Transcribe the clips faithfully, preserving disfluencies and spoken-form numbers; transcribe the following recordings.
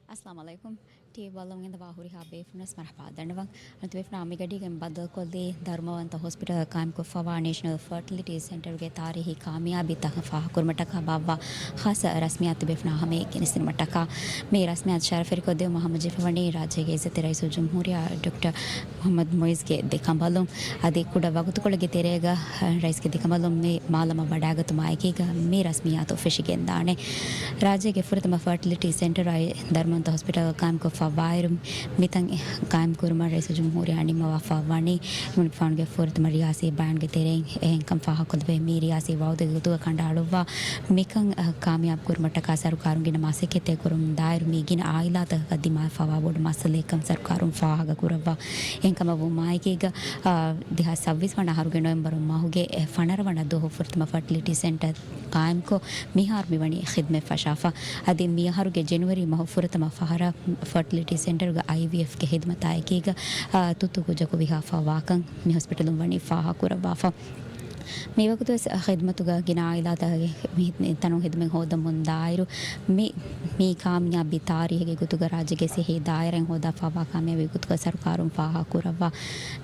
އައްސަލާމު ޢަލައިކުމް. ޓީވީ ބައްލަވަން އިންދަވާ ހުރިހާ ބޭފުޅުންނަށް މަރުޙަބާ ދަންނަވަން. އަންތިބޭފުޅާ މިގަޑީގެން ބައްދަލުކޮށްލީ ދަރުމަވަންތަ ހޮސްޕިޓަލަށް ޤާއިމްކޮށްފަވާ ނޭޝަނަލް ފަރޓިލިޓީ ސެންޓަރުގެ ތާރީހީ ކާމިޔާބީ ތަން ފާހަގަކުރުމަށްޓަކާ ބާއްވާ ޚާއްޞަ ރަސްމިއްޔާތު ބޭފުޅުންނާ ހަމައަށް ގެނެސްދިނުމަށްޓަކާ. މި ރަސްމިއްޔާތު ޝަރަފުވެރިކޮށްދެއްވުމަށް ހަމަޖެހިފަވަނީ ރާއްޖޭގެ އިއްޒަތްތެރި ރައީސުލްޖުމްހޫރިއްޔާ ޑޮކްޓަރ މުޙައްމަދު މުޢިއްޒުގެ ދެކަނބަލުން. އަދި ކުޑަ ވަގުތުކޮޅެއްގެ ތެރޭގަ ރައީސްގެ ދެކަނބަލުން މި މާލަމަށް ވަޑައިގަތުމާ އެކީގަ މި ރަސްމިއްޔާތު ފެށިގެންދާނެ. ރާއްޖޭގެ ފުރަތަމަ ފަރޓިލިޓީ ސެންޓަރާއި ދަރުމަވަންތަ ހޮސްޕިޓަލް ޤާއިމްކޮށްފަވާއިރު، މިތަން ޤާއިމްކުރުމަށް ރައީސުލްޖުމްހޫރިއްޔާ ނިންމަވާފަވަނީ އިމްރާންގެ ފުރަތަމަ ރިޔާސީ ބަޔާންގެ ތެރެއިން. އެހެންކަން ފާހަގަކޮށްދެއްވޭ މި ރިޔާސީ ވަޢުދުގެ ގޮތުގަ ކަނޑައަޅުއްވާ މިކަން، އަ، ކާމިޔާބުކުރުމަށްޓަކާ ސަރުކާރުން ގިނަ މަސައްކަތްތައް ކުރަމުންދާއިރު، މި ގިނަ އާއިލާތަކަކަށް ދިމާވެފަވާ ބޮޑު މައްސަލައެއްކަން ސަރުކާރުން ފާހަގަކުރައްވާ. އެހެންކަމަށްވުމާއެކީގަ، އާ، ދެހާސް ސައްބީސް ވަނަ އަހަރުގެ ނޮވެމްބަރު މަހުގެ ފަނަރަ ވަނަ ދުވަހު ފުރަތަމަ ފަޓިލިޓީ ސެންޓަރ ޤާއިމްކޮށް، މިހާރު މިވަނީ ޚިދުމަތް ފަށާފަ. އަދި މިއަހަރުގެ ޖެނުއަރީ މަހު ފުރަތަމަ ފަހަރަށް ފަޓިލިޓީ ސެންޓަރުގެ އައިވީއެފްގެ ޚިދުމަތާ އެކީގަ، އާ، ތުއްތު ކުއްޖަކު ވިހާފަ ވާކަން މި ހޮސްޕިޓަލުން ވަނީ ފާހަގަކުރައްވާފަ. މިވަގުތުވެސް ޚިދުމަތުގަ ގިނަ އާއިލާތަކަށް މި ތަނުން ޚިދުމަތް ހޯދަމުންދާއިރު، މި، މީ ކާމިޔާބީ ތާރީހެއްގެ ގޮތުގަ ރާއްޖޭގެ ސިއްހީ ދާއިރާއިން ހޯދާފަވާ ކާމިޔާބީ ގޮތުގަ ސަރުކާރުން ފާހަގަކުރައްވާ.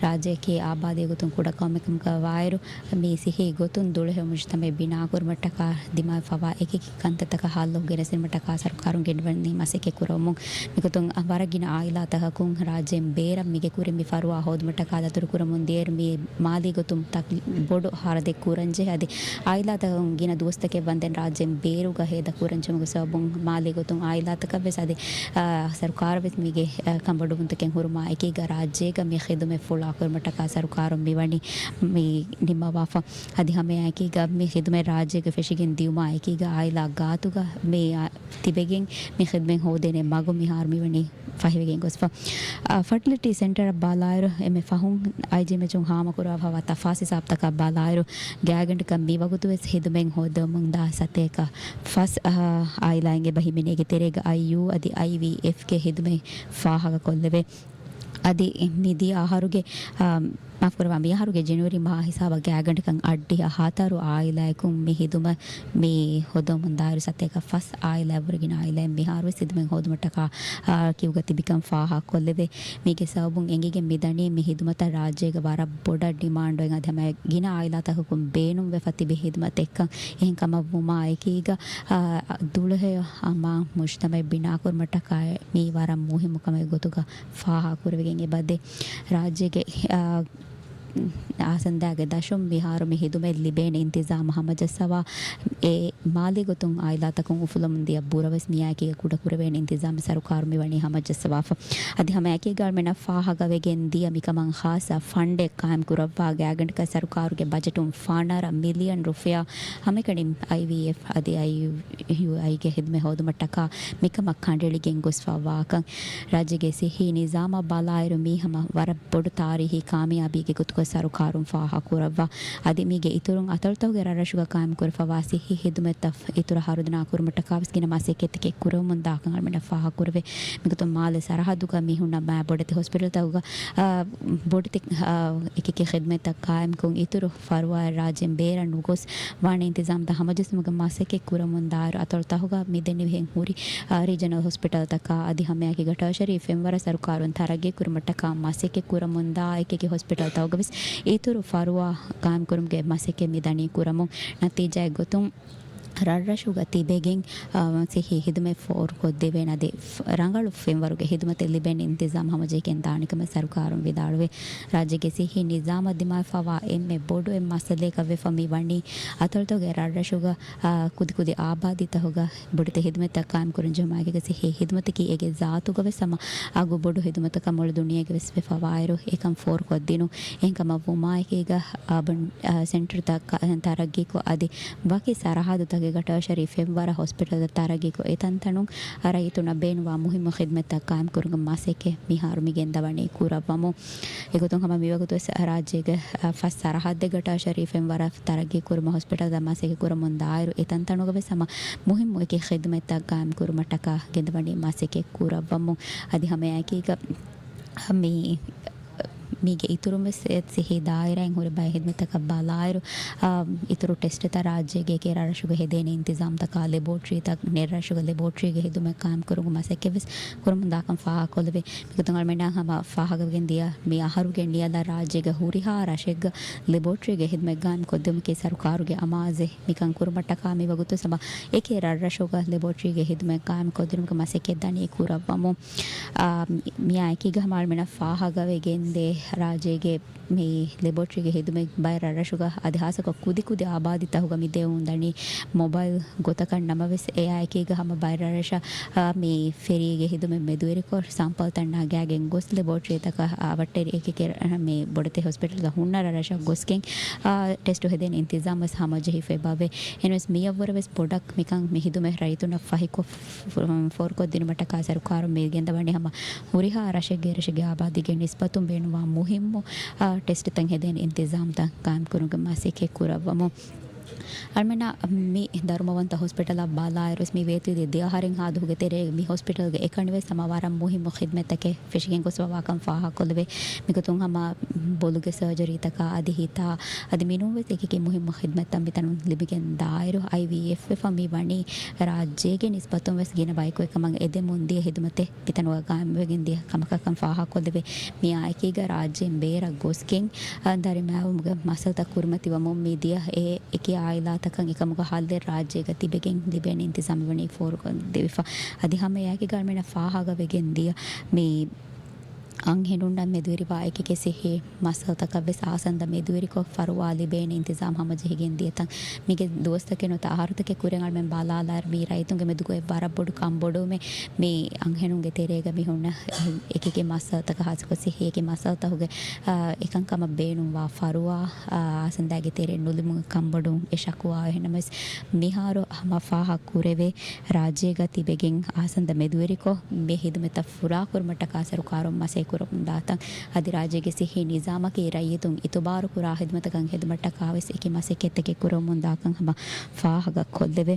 ރާއްޖެއަކީ އާބާދީ ގޮތުން ކުޑަ ޤައުމެއް ކަމުގަ ވާއިރު، މި ސިއްހީ ގޮތުން ދުޅަހެޔޮ މުޖުތަމަޢެއް ބިނާކުރުމަށްޓަކާ ދިމާވެފަވާ އެކިއެކި ކަންތައްތަކަށް ހައްލު ގެނެސްދިނުމަށްޓަކާ ސަރުކާރުން ގެންނަވަނީ މަސައްކަތް ކުރަމުން. މިގޮތުން ވަރަށް ގިނަ އާއިލާތަކަކުން ރާއްޖޭން ބޭރަށް މީގެ ކުރިން މި ފަރުވާ ހޯދުމަށްޓަކާ ދަތުރު ކުރަމުން ދިޔައިރު، މި މާލީ ގޮތުން ތަކް ބޮޑު ޚަރަދެއް ކުރަންޖެހޭ. އަދި އާއިލާތަކުން ގިނަ ދުވަސްތަކެއް ވަންދެން ރާއްޖޭން ބޭރުގަ ހޭދަ ކުރަންޖެހުމުގެ ސަބަބުން މާލީ ގޮތުން އާއިލާތަކަށްވެސް އަދި، އާ، ސަރުކާރަށްވެސް މީގެ، އާ، ކަންބޮޑުވުންތަކެއް ހުރުމާ އެކީގަ ރާއްޖޭގަ މި ޚިދުމަތް ފުޅާކުރުމަށްޓަކާ ސަރުކާރުން މިވަނީ މި ނިންމަވާފަ. އަދި ހަމައެކީގަ މި ޚިދުމަތް ރާއްޖޭގަ ފެށިގެން ދިޔުމާ އެކީގަ އާއިލާ ގާތުގަ މި، އާ، ތިބެގެން މި ޚިދުމަތް ހޯދޭނެ މަގު މިހާރު މިވަނީ ފަހިވެގެން ގޮސްފަ. އާ، ފަޓިލިޓީ ސެންޓަރަށް ބަލާއިރު، އެންމެ ފަހުން އައިޖީއެމްއެޗުން ހާމަކުރައްވާފަވާ ތަފާސް ހިސާބުތަކަށް ބަލާއިރު، ގާތްގަނޑަކަށް މިވަގުތުވެސް ޚިދުމަތް ހޯދަމުންދާ ސަތޭކަ ފަސް، އާ، އާއިލާއިން އެބަ ހިމެނޭ. އޭގެ ތެރޭގަ އައިޔޫ އަދި އައިވީއެފްގެ ޚިދުމަތް ފާހަގަކޮށްލެވޭ. އަދި މިދިޔަ އަހަރުގެ، އާ، މާފުކުރައްވާ، މިއަހަރުގެ ޖެނުއަރީ މަހާ ހިސާބަށް ގާތްގަނޑަކަށް އަށްޑިހަ ހަތަރު އާއިލާއަކުން މި ޚިދުމަތް މި ހޯދަމުންދާއިރު، ސަތޭކަ ފަސް އާއިލާއަށްވުރެ ގިނަ އާއިލާއެއް މިހާރުވެސް ޚިދުމަތް ހޯދުމަށްޓަކާ، އާ، ކިޔުގަ ތިބިކަން ފާހަގަކޮށްލެވޭ. މީގެ ސަބަބުން އެނގިގެން މިދަނީ މި ޚިދުމަތަށް ރާއްޖޭގަ ވަރަށް ބޮޑަށް ޑިމާންޑު އޮތް އަދި ހަމަ ގިނަ އާއިލާތަކަކުން ބޭނުންވެފަ ތިބި ޚިދުމަތެއްކަން. އެހެން ކަމަށްވުމާ އެކީގަ، އާ، ދުޅަހެޔޮ ހަމަ މުޖުތަމަޢެއް ބިނާކުރުމަށްޓަކާ މީ ވަރަށް މުހިއްމު ކަމެއް ގޮތުގަ ފާހަގަކުރެވިގެން އެބަދޭ. ރާއްޖޭގެ، އާ، އާސަންދާގެ ދަށުން މިހާރު މި ޚިދުމަތް ލިބޭނެ އިންތިޒާމް ހަމަޖައްސަވާ، އެ މާލީ ގޮތުން އާއިލާތަކުން އުފުލަމުން ދިޔަ ބުރަވެސް މިއާއެކީގަ ކުޑަކުރެވޭނެ އިންތިޒާމް ސަރުކާރުން މިވަނީ ހަމަޖައްސަވާފަ. އަދި ހަމައެކީގަ އަޅުމެންނަށް ފާހަގަވެގެން ދިޔަ މިކަމަށް ޚާއްޞަ ފަންޑެއް ޤާއިމްކުރައްވާ ގާތްގަނޑަކަށް ސަރުކާރުގެ ބަޖެޓުން ފަނަރަ މިލިއަން ރުފިޔާ ހަމައެކަނި އައިވީއެފް އަދި އައިޔޫއައިގެ ޚިދުމަތް ހޯދުމަށްޓަކާ މިކަމަށް ކަނޑައެޅިގެން ގޮސްފަ ވާކަން. ރާއްޖޭގެ ސިއްހީ ނިޒާމަށް ބަލާއިރު މީ ހަމަ ވަރަށް ބޮޑު ތާރީހީ ކާމިޔާބީގެ ގޮތުގަ ސަރުކާރުން ފާހަގަކުރައްވާ. އަދި މީގެ އިތުރުން އަތޮޅުތަކުގެ ރަށްރަށުގަ ޤާއިމްކުރެފަވާ ސިއްހީ ޚިދުމަތްތައް އިތުރަށް ހަރުދަނާ ކުރުމަށްޓަކާވެސް ގިނަ މަސައްކަތްތަކެއް ކުރަމުންދާކަން އަޅުމެންނަށް ފާހަގަކުރެވޭ. މިގޮތުން މާލެ ސަރަހައްދުގަ މި ހުންނަ މާ ބޮޑެތި ހޮސްޕިޓަލްތަކުގަ، އާ، ބޮޑެތި، އާ، އެކިއެކި ޚިދުމަތްތައް ޤާއިމްކޮށް އިތުރު ފަރުވާއެއް ރާއްޖޭން ބޭރަށް ނުގޮސް ވާނެ އިންތިޒާމްތައް ހަމަޖެއްސުމުގެ މަސައްކަތް ކުރަމުންދާއިރު، އަތޮޅުތަކުގަ މިދެންނެވިހެން ހުރި، އާ، ރީޖަނަލް ހޮސްޕިޓަލްތަކާ އަދި ހަމައެކީގަ ޓާޝަރީ ފެންވަރަށް ސަރުކާރުން ތަރައްގީ ކުރުމަށްޓަކާ މަސައްކަތް ކުރަމުންދާ އެކިއެކި ހޮސްޕިޓަލްތަކުގަވެސް އިތުރު ފަރުވާ ޤާއިމްކުރުމުގެ މަސައްކަތް މިދަނީ ކުރަމުން. ނަތީޖާއެއްގޮތުން ރަށްރަށުގަ ތިބެގެން، އާ، ސިއްހީ ޚިދުމަތް ފޯރުކޮށްދެވޭނެ އަދި ފް-، ރަނގަޅު ފެންވަރުގެ ޚިދުމަތެއް ލިބޭނެ އިންތިޒާމް ހަމަޖެހިގެން ދާނެ ކަމަށް ސަރުކާރުން ވިދާޅުވޭ. ރާއްޖޭގެ ސިއްހީ ނިޒާމަށް ދިމާވެފަވާ އެންމެ ބޮޑު އެއް މައްސަލައަކަށް ވެފަ މި ވަނީ، އަތޮޅުތަކުގެ ރަށްރަށުގަ، އާ، ކުދިކުދި އާބާދީތަކުގަ ބޮޑެތި ޚިދުމަތްތައް ޤާއިމްކުރަންޖެހުމާއެކީގަ ސިއްހީ ޚިދުމަތަކީ އޭގެ ޒާތުގަވެސް ހަމަ އަގު ބޮޑު ޚިދުމަތަކަށް މުޅި ދުނިޔޭގަވެސް ވެފަވާއިރު އެކަން ފޯރުކޮށްދިނުން. އެހެންކަމަށްވުމާއެކީގަ އާބަން، އާ، ސެންޓަރުތައް ކަ-، ތަރައްގީކޮށް އަދި ވަކި ސަރަހައްދުތަކެއްގަ ޓާޝަރީ ފެންވަރަށް ހޮސްޕިޓަލްތައް ތަރައްގީކޮށް އެތަންތަނުން ރައްޔިތުންނަށް ބޭނުންވާ މުހިއްމު ޚިދުމަތްތައް ޤާއިމްކުރުމުގެ މަސައްކަތް މިހާރު މިގެންދަވަނީ ކުރައްވަމުން. އެގޮތުން ހަމަ މިވަގުތުވެސް ރާއްޖޭގެ، އާ، ފަސް ސަރަހައްދެއްގަ ޓާޝަރީ ފެންވަރަށް ތަރައްގީކުރުމަށް ހޮސްޕިޓަލްތައް މަސައްކަތް ކުރަމުންދާއިރު އެތަންތަނުގަވެސް ހަމަ މުހިއްމު އެކި ޚިދުމަތްތައް ޤާއިމްކުރުމަށްޓަކާ ގެންދަވަނީ މަސައްކަތް ކުރައްވަމުން. އަދި ހަމައެކީގަ މި މީގެ އިތުރުން ވެސް ސިއްހީ ދާއިރާއިން ހުރި ބައެއް ހިދުމަތްތަކަށް ބަލާއިރު، އާ، އިތުރު ޓެސްޓްތައް ރާއްޖޭގެ އެކި ރަށްރަށުގަ ހެދޭނެ އިންތިޒާމްތަކާ، ލެބޯޓްރީތައް ނެރް ރަށުގަ ލެބޯޓްރީގެ ހިދުމަތް ޤާއިމްކުރުމުގެ މަސައްކަތް ވެސް ކުރަމުން ދާކަން ފާހަގަކޮށްލެވޭ. މިގޮތުން އަޅުމެންނަށް ހަމަ ފާހަގަވެގެން ދިޔަ މި އަހަރުގެ ނިޔަލަށް ރާއްޖޭގެ ހުރިހާ ރަށެއްގަ ލެބޯޓްރީގެ ހިދުމަތް ޤާއިމްކޮށްދިއުމަކީ ސަރުކާރުގެ އަމާޒެއް. މިކަން ކުރުމަށްޓަކާ މިވަގުތު ސަބަ އެކި ރަށްރަށުގަ ލެބޯޓްރީގެ ހިދުމަތް ޤާއިމްކޮށްދިނުމުގެ މަސައްކަތް ދަނީ ކުރައްވަމުން. އާ، މިއާ އެކީގަ ހަމަ އަޅުމެންނަށް ފާހަގަވެގެންދޭ ރާއްޖޭގެ މި ލެބޯޓްރީގެ ހިދުމަތް ބައެއް ރަށްރަށުގަ އަދި ހާއްސަކޮށް ކުދިކުދި އާބާދީތަކުގަ މި ދެއުން ދަނީ މޮބައިލް ގޮތަކަށް ނަމަވެސް، އެއާ އެކީގަ ހަމަ ބައެއް ރަށްރަށަށް، އާ، މި ފެރީގެ ހިދުމަތް މެދުވެރިކޮށް، ސަމްޕަލްތައް ނަގާގެން ގޮސް، ލެބޯޓްރީތަކަށް އަވަށްޓެރި އެކި ކެ-، މި ބޮޑެތި ހޮސްޕިޓަލްގަ ހުންނަ ރަށްރަށަށް ގޮސްގެން، އާ، ޓެސްޓު ހެދޭނެ އިންތިޒާމް ވެސް ހަމަޖެހިފައި ބާވޭ. އެހެންވެސް މިއަށްވުރެ ވެސް ބޮޑަށް މިކަން މި ހިދުމަތް ރައްޔިތުންނަށް ފަހިކޮށް ފު-، ފު-، ފޯރުކޮށްދިނުމަށްޓަކާ ސަރުކާރުން މި ގެންދަވަނީ ހަމަ ހުރިހާ ރަށެއްގެ ރަށެއްގެ އާބާދީގެ ނިސްބަތުން ބޭނުންވާ މުހިއްމު، އާ، ޓެސްޓްތައް ހެދޭނެ އިންތިޒާމްތައް ޤާއިމްކުރުމުގެ މަސައްކަތް ކުރައްވަމުން. އަޅުމެންނަށް މި ދަރުމަވަންތަ ހޮސްޕިޓަލަށް ބަލާއިރުވެސް މި ވޭތުވެދިޔަ ދެ އަހަރެއް ހާދަ ދުވަހުގެ ތެރޭގަ މި ހޮސްޕިޓަލްގެ އެކަނިވެސް ހަމަ ވަރަށް މުހިއްމު ޚިދްމަތްތަކެއް ފެށިގެން ގޮސްފަވާކަން ފާހަގަކޮށްލެވޭ. މިގޮތުން ހަމަ ބޮލުގެ ސަރޖަރީތަކާ އަދި ހިތާ އަދި މިނޫންވެސް އެކިއެކި މުހިއްމު ޚިދްމަތްތައް މިތަނުން ލިބިގެން ދާއިރު، އައިވީއެފް ވެފަ މި ވަނީ ރާއްޖޭގެ ނިސްބަތުން ވެސް ގިނަ ބަޔަކު އެކަމަށް އެދެމުން ދިޔަ ޚިދުމަތެއް މިތަނުގަ ޤާއިމްވެގެން ދިޔަ ކަމަކަށްކަން ފާހަގަކޮށްލެވޭ. މިއާ އެކީގަ ރާއްޖޭން ބޭރަށް ގޮސްގެން، އަ، ދަރިމައިވުމުގެ މައްސަލަތައް ކުރިމަތިވަމުން މި ދިޔަ އެ އެކި އާއިލާތަކަށް އެކަމުގަ ހައްލެއް ރާއްޖޭގަ ތިބެގެން ލިބޭނެ އިންތިޒާމް ވަނީ ފޯރުކޮށްދެވިފަ. އަދި ހަމަ އެއާއެކީގަ އަޅުމެންނަށް ފާހަގަވެގެން ދިޔަ މި އަންހެނުންނަށް މެދުވެރިވާ އެކި ކެ ސިއްހީ މައްސަލަތަކަށް ވެސް އާސަންދަ މެދުވެރިކޮށް ފަރުވާ ލިބޭނެ އިންތިޒާމް ހަމަޖެހިގެން ދިޔަތަން. މީގެ ދުވަސްތަކެއް ނުވަތަ އަހަރުތަކެއް ކުރިން އަޅުމެން ބަލާލާއިރު މީ ރައްޔިތުންގެ މެދުގައި ވަރަށް ބޮޑު ކަންބޮޑުވުމެއް. މި އަންހެނުންގެ ތެރޭގަ މި ހުންނަ އެކި ކެ މައްސަލަތަކަށް ހާއްސަކޮށް ސިއްހީ އެކި މައްސަލަތަކުގެ، އާ، އެކަންކަމަށް ބޭނުންވާ ފަރުވާ، އާ، އާސަންދާގެ ތެރެއިން ނުލިބުނު ކަންބޮޑުވުން އެ ޝަކުވާ. އެހެންނަމަވެސް މިހާރު ހަމަ ފާހަގަ ކުރެވޭ ރާއްޖޭގަ ތިބެގެން އާސަންދަ މެދުވެރިކޮށް، މި ހިދުމަތްތައް ފުރާކުރުމަށްޓަކާ ސަރުކާރުން މަސައްކަތް ކުރަމުން ދާތަން. އަދި ރާއްޖޭގެ ސިއްހީ ނިޒާމަކީ ރައްޔިތުން އިތުބާރު ކުރާ ހިދުމަތަކަށް ހެދުމަށްޓަކާވެސް އެކި މަސައްކަތްތަކެއް ކުރަމުން ދާކަން ހަމަ ފާހަގަ ކޮށްލެވޭ.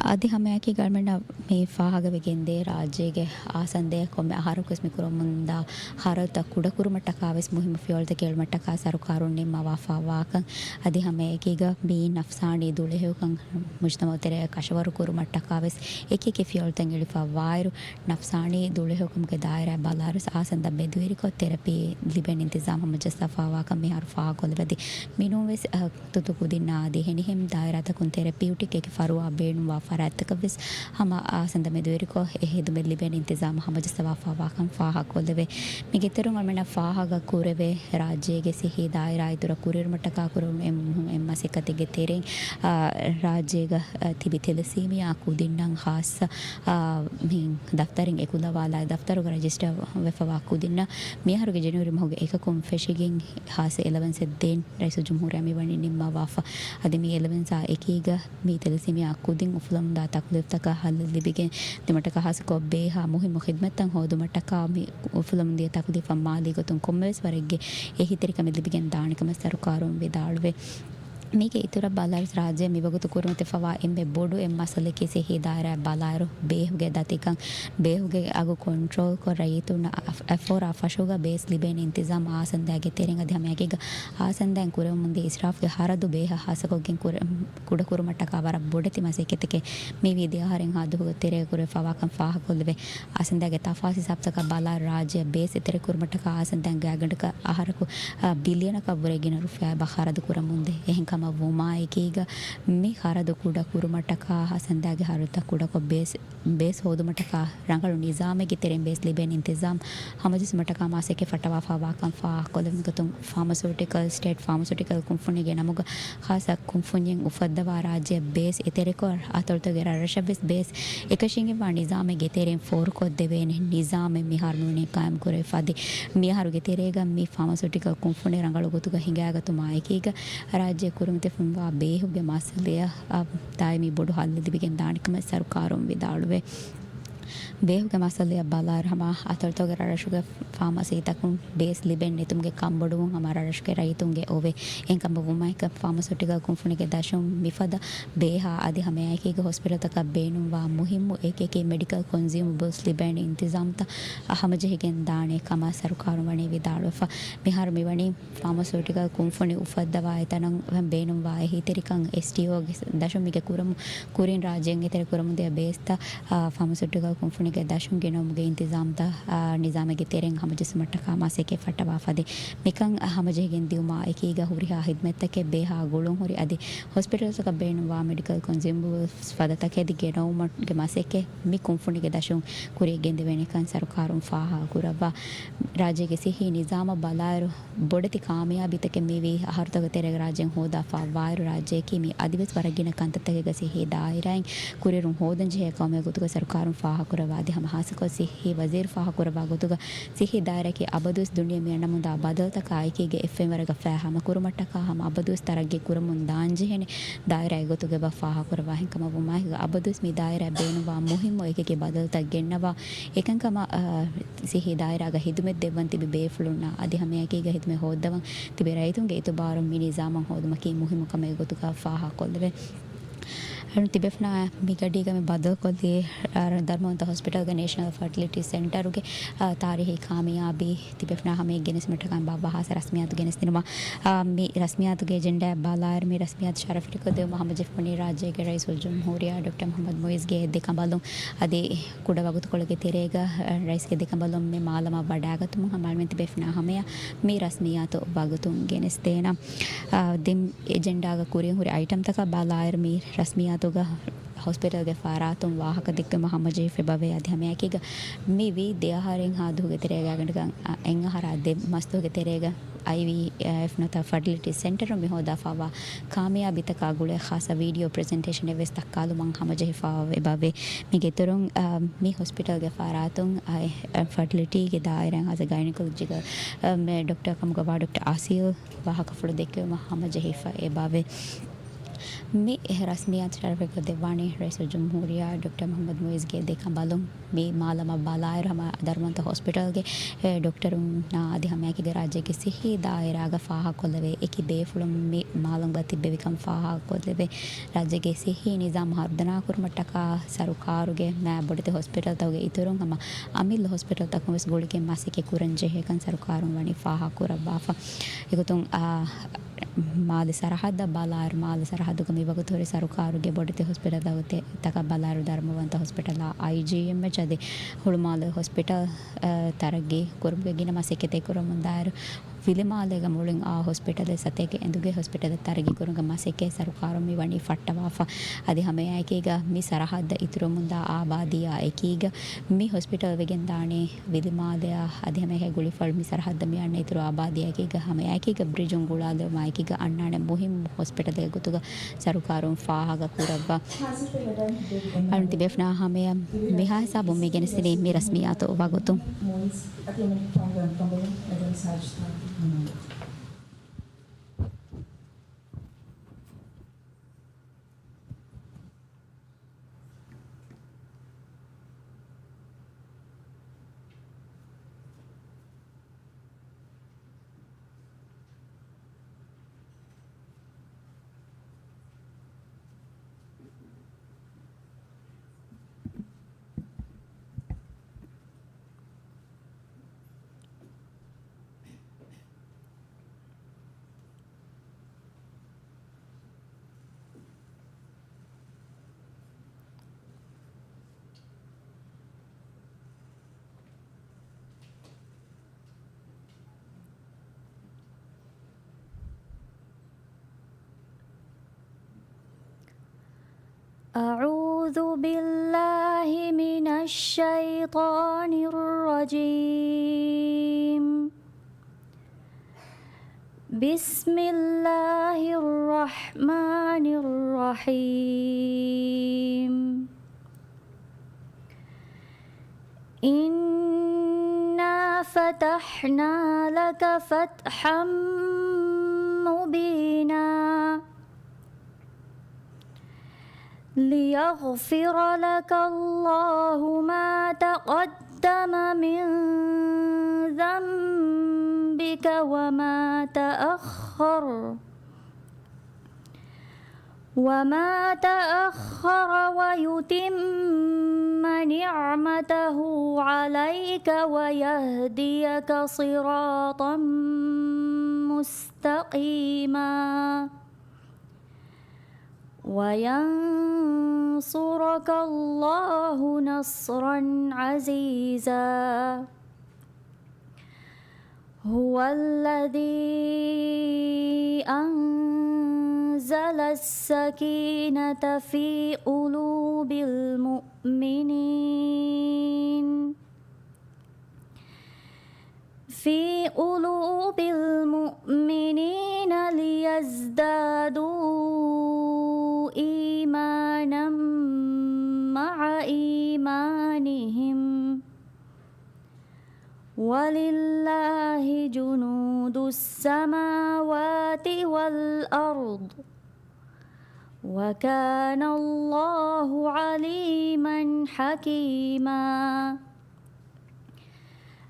އަދި ހަމައެކީ އަޅުމެންނަށް މި ފާހަގަވެގެންދޭ ރާއްޖޭގެ އާސަންދައަށް ކޮންމެ އަހަރަކުވެސް މި ކުރަމުންދާ ހަރަދުތައް ކުޑަކުރުމަށްޓަކާވެސް މުހިއްމު ފިޔަވަޅުތަކެއް އެޅުމަށްޓަކާ ސަރުކާރުން ނިންމަވާފައިވާކަން. އަދި ހަމައެކީގަ މި ނަފްސާނީ ދުޅަހެޔޮކަން މުޖްތަމަޢު ތެރޭގަ ކަށަވަރު ކުރުމަށްޓަކާވެސް އެކިއެކި ފިޔަވަޅުތައް އެޅިފައިވާއިރު، ނަފްސާނީ ދުޅަހެޔޮކަމުގެ ދާއިރާއަށް ބަލާއިރު އާސަންދަ މެދުވެރިކޮށް ތެރަޕީ ލިބޭނެ އިންތިޒާމް ހަމަޖައްސާފައިވާކަން މިހާރު ފާހަގަކޮށްލެވޭ. އަދި މިނޫންވެސް، އަ، ތުއްތު ކުދިންނާ އަދި އެހެނިހެން ދާއިރާތަކުން ތެރަޕިއުޓިކް އެކި ފަރުވާ ބޭނުންވާ ފަރާތްތަކަށްވެސް ހަމަ އާސަންދަ މެދުވެރިކޮށް އެ ހިދުމަތް ލިބޭނެ އިންތިޒާމް ހަމަޖައްސަވާފައިވާކަން ފާހަގަކޮށްލެވޭ. މީގެ އިތުރުން އަޅުމެންނަށް ފާހަގަ ކުރެވޭ، ރާއްޖޭގެ ސިއްހީ ދާއިރާ އިތުރަށް ކުރިއެރުމަށްޓަކާ ކުރެވުނު އެ މުހި-، އެ މަސައްކަތެއްގެ ތެރެއިން، އާ، ރާއްޖޭގަ، އާ، ތިބި ތެލެސީމިއާ ކުދިންނަށް ހާއްސަ، އާ، މި ދަފްތަރެއް އެކުލަވާލާ، ދަފްތަރުގަ ރަޖިސްޓަރ ވެފަވާ ކުދިންނަށް މިއަހަރުގެ ޖެނުއަރީ މަހުގެ އެކަކުން ފެށިގެން ހާއްސަ އެލަވެންސެއް ދޭން ރައީސުލްޖުމްހޫރިއްޔާ މިވަނީ ނިންމަވާފަ. އަދި މި އެލަވެންސާ އެކީގަ މި ތެލެސީމިއާ ކުދިން އުފުލަމުންދާ ތަކުލީފްތަކަށް ހައްލެއް ލިބިގެން ދިމަޓަކަށް ހާއްސަކޮށް ބޭހާ މުހިއްމު ޚިދްމަތްތައް ހޯދުމަށްޓަކާ މި އުފުލަމުންދިޔަ ތަކުލީފަށް މާލީ ގޮތުން ކޮންމެވެސް ވަރެއްގެ އެހީތެރިކަމެއް ލިބިގެން ދާނެ ކަމަށް ސަރުކާރުން ވިދާޅުވޭ. މީގެ އިތުރަށް ބަލާއިރު ރާއްޖޭ މިވަގުތު ކުރިމަތިވެފަވާ އެންމެ ބޮޑު އެއް މައްސަލައަކީ ސިއްހީ ދާއިރާއަށް ބަލާއިރު ބޭހުގެ ދަތިކަން. ބޭހުގެ އަގު ކޮންޓްރޯލްކޮށް ރައްޔިތުންނަށް އަފް-، އެފޯރާ ފަށުގަ ބޭސް ލިބޭނެ އިންތިޒާމް އާސަންދާގެ ތެރެއިން އަދި ހަމައެކީގަ އާސަންދާއިން ކުރެވެމުންދިޔަ އިސްރާފްގެ ހަރަދު ބޭހަށް ހާއްސަކޮށްގެން ކުރެ-، ކުޑަކުރުމަށްޓަކާ ވަރަށް ބޮޑެތި މަސައްކަތެކޭ މި ވީ ދެ އަހަރެއްހާ ދުވަހުގެ ތެރޭގަ ކުރެވިފައިވާކަން ފާހަގަކޮށްލެވޭ. އާސަންދާގެ ތަފާސް ހިސާބުތަކަށް ބަލާއިރު ރާއްޖެއަށް ބޭސް އެތެރެކުރުމަށްޓަކާ އާސަންދާގެ އަގަނޑަކަށް އަހަރަކު، އާ، ބިލިއަނަކަށްވުރެ ގިނަ ރުފިޔާއެއް ޚަރަދު ކުރަމުންދޭ. އެހެންކަމަށް ވުމާއެކީގަ މި ޚަރަދު ކުޑަކުރުމަށްޓަކާ އާސަންދާގެ ހަރަދުތައް ކުޑަކޮށް ބޭސް، ބޭސް ހޯދުމަށްޓަކާ ރަނގަޅު ނިޒާމެއްގެ ތެރެއިން ބޭސް ލިބޭނެ އިންތިޒާމް ހަމަޖެއްސުމަށްޓަކާ މަސައްކަތް ފައްޓަވާފައިވާކަން ފާހަގަކޮށްލެވުނު ގޮތުން ފާމަސިއުޓިކަލް، ސްޓޭޓް ފާމަސިއުޓިކަލް ކުންފުނީގެ ނަމުގަ ޚާއްޞަ ކުންފުންޏެއް އުފައްދަވާ ރާއްޖެއަށް ބޭސް އެތެރެކޮށް އަތޮޅުތަކުގެ ރަށްރަށަށްވެސް ބޭސް އެކަށީގެންވާ ނިޒާމެއްގެ ތެރެއިން ފޯރުކޮށްދެވޭނެ ނިޒާމެއް މިހާރު މިވަނީ ޤާއިމްކުރެވިފަ އަދި މިއަހަރުގެ ތެރޭގަ މި ފާމަސިއުޓިކަލް ކުންފުނި ރަނގަޅު ގޮތުގަ ހިނގާގަތުމާއެކީގަ ރާއްޖެ ކުރިމަތިވެފައިވާ ބޭހުގެ މައްސަލައަށް ދާއިމީ ބޮޑު ހައްލެއް ލިބިގެން ދާނެ ކަމަށް ސަރުކާރުން ވިދާޅުވޭ. ބޭހުގެ މައްސަލައަށް ބަލާއިރު، ހަމަ އަތޮޅުތަކުގެ ރަށްރަށުގެ ފާމަސީތަކުން ބޭސް ލިބެން ނެތުމުގެ ކަންބޮޑުވުން ހަމަ ރަށްރަށުގެ ރައްޔިތުންގެ އޮވޭ. އެހެންކަމަށްވުމާއެކު، ފާމަސިއުޓިކަލް ކުންފުނީގެ ދަށުން މިފަދަ ބޭހާ އަދި ހަމައެކީގަ ހޮސްޕިޓަލްތަކަށް ބޭނުންވާ މުހިއްމު އެކިއެކި މެޑިކަލް ކޮންސިއުމަބަލްސް ލިބޭނެ އިންތިޒާމްތައް ހަމަޖެހިގެން ދާނެ ކަމަށް ސަރުކާރުން ވަނީ ވިދާޅުވެފަ. މިހާރު މިވަނީ ފާމަސިއުޓިކަލް ކުންފުނި އުފައްދަވާ އެތަނަށް ބޭނުންވާ އެހީތެރިކަން އެސްޓީއޯގެ ދަށުން މީގެ ކުރަމު، ކުރިން ރާއްޖޭން އެތެރެ ކުރަމުންދިޔަ ބޭސްތައް، އާ، ފާމަސިއުޓިކަލް ކުންފުނީގެ ދަށުން ގެނައުމުގެ އިންތިޒާމްތައް، އާ، ނިޒާމެއްގެ ތެރެއިން ހަމަޖެއްސުމަށްޓަކާ މަސައްކަތް ފައްޓަވާފަދައިން. މިކަން ހަމަޖެހިގެން ދިއުމާ އެކީގަ ހުރިހާ ހިދުމަތްތަކެއް ބޭހާ ގުޅުންހުރި އަދި ހޮސްޕިޓަލްތަކަށް ބޭނުންވާ މެޑިކަލް ކޮންސިއުމަބަލްސް ފަދަ ތަކެތި ގެނައުމުގެ މަސައްކަތް މި ކުންފުނީގެ ދަށުން ކުރިއަށް ގެންދެވޭނެކަން ސަރުކާރުން ފާހަގަކުރައްވާ. ރާއްޖޭގެ ސިއްހީ ނިޒާމަށް ބަލާއިރު، ބޮޑެތި ކާމިޔާބީތަކެއް މިވީ އަހަރުތަކުގެ ތެރޭގަ ރާއްޖޭން ހޯދާފަ ވާއިރު، ރާއްޖެއަކީ މި އަދިވެސް ވަރަށް ގިނަ ކަންތައްތަކެއްގަ ސިއްހީ ދާއިރާއިން ކުރިއެރުން ހޯދަންޖެހޭ ޤައުމެއް ގޮތުގަ ސަރުކާރުން ފާހަގަކުރައްވާ. އަދި ހަމަ ހާއްސަކޮށް ސިއްހީ ވަޒީރު ފާހަގަކުރައްވާ ގޮތުގަ، ސިއްހީ ދާއިރާއަކީ އަބަދުވެސް ދުނިޔެ މި އަންނަމުންދާ ބަދަލުތަކާ އެކީގަ އެއްފައިން ވަރަކަށް ފައި ހަމަކުރުމަށްޓަކާ ހަމަ އަބަދުވެސް ތަރައްގީ ކުރަމުން ދާންޖެހޭނެ ދާއިރާއެއް ގޮތުގަ އެބަ ފާހަގަކުރައްވާ. އެހެންކަމަށްވުމާއެކީގަ އަބަދުވެސް މި ދާއިރާއަށް ބޭނުންވާ މުހިއްމު އެކިއެކި ބަދަލުތައް ގެންނަވާ. އެކަންކަމަށް، އާ، ސިއްހީ ދާއިރާގަ ހިދުމަތް ދެއްވަން ތިބި ބޭފުޅުންނާ އަދި ހަމައެކީގަ ހިދުމަތް ހޯއްދަވަން ތިބި ރައްޔިތުންގެ އިތުބާރުން މި ނިޒާމަށް ހޯދުމަކީ މުހިއްމު ކަމެއް ގޮތުގަ ފާހަގަކޮށްލެވޭ. އަޅުން ތިބޭފުޅުންނާ މި ގަޑީގަ މި ބަދަލުކޮށްލީ، އާ، ދަރުމަވަންތަ ހޮސްޕިޓަލްގެ ނޭޝަނަލް ފަޓިލިޓީ ސެންޓަރުގެ، އާ، ތާރީހީ ކާމިޔާބީ ތިބޭފުޅުންނާ ހަމައަށް ގެނެސްދިނުމަށްޓަކާ ބާއްވާ ހާއްސަ ރަސްމިއްޔާތު ގެނެސްދިނުމަށް. އާ، މި ރަސްމިއްޔާތުގެ އެޖެންޑާއަށް ބަލާއިރު މި ރަސްމިއްޔާތު ޝަރަފުވެރިކޮށްދިއުމަށް ހަމަޖެހިފައިވަނީ ރާއްޖޭގެ ރައީސުލްޖުމްހޫރިއްޔާ ޑޮކްޓަރ މުޙައްމަދު މުޢިއްޒުގެ ދެކަނބަލުން އަދި ކުޑަ ވަގުތުކޮޅެއްގެ ތެރޭގަ ރައީސްގެ ދެކަނބަލުން މި މާލަމަށް ވަޑައިގަތުމުން ހަމަ އަޅުމެން ތިބޭފުޅުންނާ ހަމައަށް މި ރަސްމިއްޔާތު ވަގުތުން ގެނެސްދޭނަން. އާ، ދެން އެޖެންޑާގަ ކުރިއަށް ހުރި އައިޓަމްތަކަށް ބަލާއިރު މި ރަސްމިއްޔާތުގަ ހޮސްޕިޓަލްގެ ފަރާތުން ވާހަކަ ދެއްކުމަށް ހަމަޖެހިފަ އެބަވޭ. އަދި ހަމައެކީގަ މި ވީ ދެ އަހަރެއްހާ ދުވަހުގެ ތެރޭގަ އަގަނޑަކަށް އެއް އަހަރާ ދެ މަސްދުވަހުގެ ތެރޭގަ އައިވީއެފް ނުވަތަ ފަޓިލިޓީ ސެންޓަރުން މި ހޯދާފައިވާ ކާމިޔާބީތަކާ ގުޅޭ ޚާއްޞަ ވީޑިއޯ ޕްރެޒެންޓޭޝަނެއް ވެސް ދައްކާލުމަށް ހަމަޖެހިފައިވާ އެބަވޭ. މީގެ އިތުރުން، އާ، މި ހޮސްޕިޓަލްގެ ފަރާތުން، އާ، އެ، ފަޓިލިޓީގެ ދާއިރާއިން ހާއްސަ ގައިނިކޮލޮޖީގެ، އާ، މެ ޑޮކްޓަރ ކަމުގަ ވާ ޑޮކްޓަރ އާސިލް ވާހަކަފުޅު ދެއްކެވުމަށް ހަމަޖެހިފަ އެބަވޭ. މި ރަސްމިއްޔާތު ޝަރަފުވެރިކޮށްދެއްވާނީ ރައީސުލްޖުމްހޫރިއްޔާ ޑޮކްޓަރ މުޙައްމަދު މުޢިއްޒުގެ ދެކަނބަލުން. މި މާލަމަށް ބަލާއިރު ހަމަ ދަރުމަވަންތަ ހޮސްޕިޓަލްގެ، އެ، ޑޮކްޓަރުންނާ އަދި ހަމައެކީގަ ރާއްޖޭގެ ސިއްހީ ދާއިރާގަ ފާހަގަކޮށްލެވޭ އެކި ބޭފުޅުން މި މާލަމްގަ ތިއްބެވިކަން ފާހަގަކޮށްލެވޭ. ރާއްޖޭގެ ސިއްހީ ނިޒާމް ހަރުދަނާކުރުމަށްޓަކާ ސަރުކާރުގެ މާތް ބޮޑެތި ހޮސްޕިޓަލްތަކުގެ އިތުރުން ހަމަ އަމިއްލަ ހޮސްޕިޓަލްތަކުން ވެސް ގުޅިގެން މަސައްކަތް ކުރަން ޖެހޭކަން ސަރުކާރުން ވަނީ ފާހަގަކުރައްވާފަ. އެގޮތުން، އާ، މާލެ ސަރަހައްދަށް ބަލާއިރު، މާލެ ސަރަހައްދުގަ މިވަގުތު ހުރި ސަރުކާރުގެ ބޮޑެތި ހޮސްޕިޓަލްތަކަށް ބަލާއިރު، ދަރުމަވަންތަ ހޮސްޕިޓަލާ، އައިޖީއެމްއެޗް އަދި ހުޅުމާލެ ހޮސްޕިޓަލް، އަ، ތަރައްގީ ކުރުމުގެ ގިނަ މަސައްކަތެއް ކުރަމުންދާއިރު، ވިލިމާލޭގަ މުޅިން އާ ހޮސްޕިޓަލެއް ސަތޭކަ އެނދުގެ ހޮސްޕިޓަލެއް ތަރައްގީ ކުރުމުގެ މަސައްކަތް ސަރުކާރުން މި ވަނީ ފައްޓަވާފަ. އަދި ހަމައެކީގަ މި ސަރަހައްދަށް އިތުރުވަމުންދާ އާބާދީއާ އެކީގަ މި ހޮސްޕިޓަލް ވެގެންދާނީ ވިލިމާލެއާ އަދި ހަމައެކީ ގުޅިފަޅު މި ސަރަހައްދަށް މި އަންނަ އިތުރު އާބާދީއެކީގަ ހަމައެކީގަ ބްރިޖުން ގުޅާލެވުމާ އެކީގަ އަންނާނެ މުހިއްމު ހޮސްޕިޓަލެއް ގޮތުގަ ސަރުކާރުން ފާހަގަ ކުރައްވާ. އަޅުން ތިބޭފުޅުންނާ ހަމަޔަށް މިހާ ހިސާބުން މި ގެނެސްދިނީ މި ރަސްމިއްޔާތު ވަގުތުން. أعوذ بالله من الشيطان الرجيم. بسم الله الرحمن الرحيم. إنا فتحنا لك فتحا مبينا. ليغفر لك الله ما تقدم من ذنبك وما تأخر، وما تأخر ويتم نعمته عليك ويهديك صراطا مستقيما. وينصرك الله نصرا عزيزا. هو الذي أنزل السكينة في قلوب المؤمنين، في قلوب المؤمنين ليزدادوا إيمانا مع إيمانهم، ولله جنود السماوات والأرض، وكان الله عليما حكيما.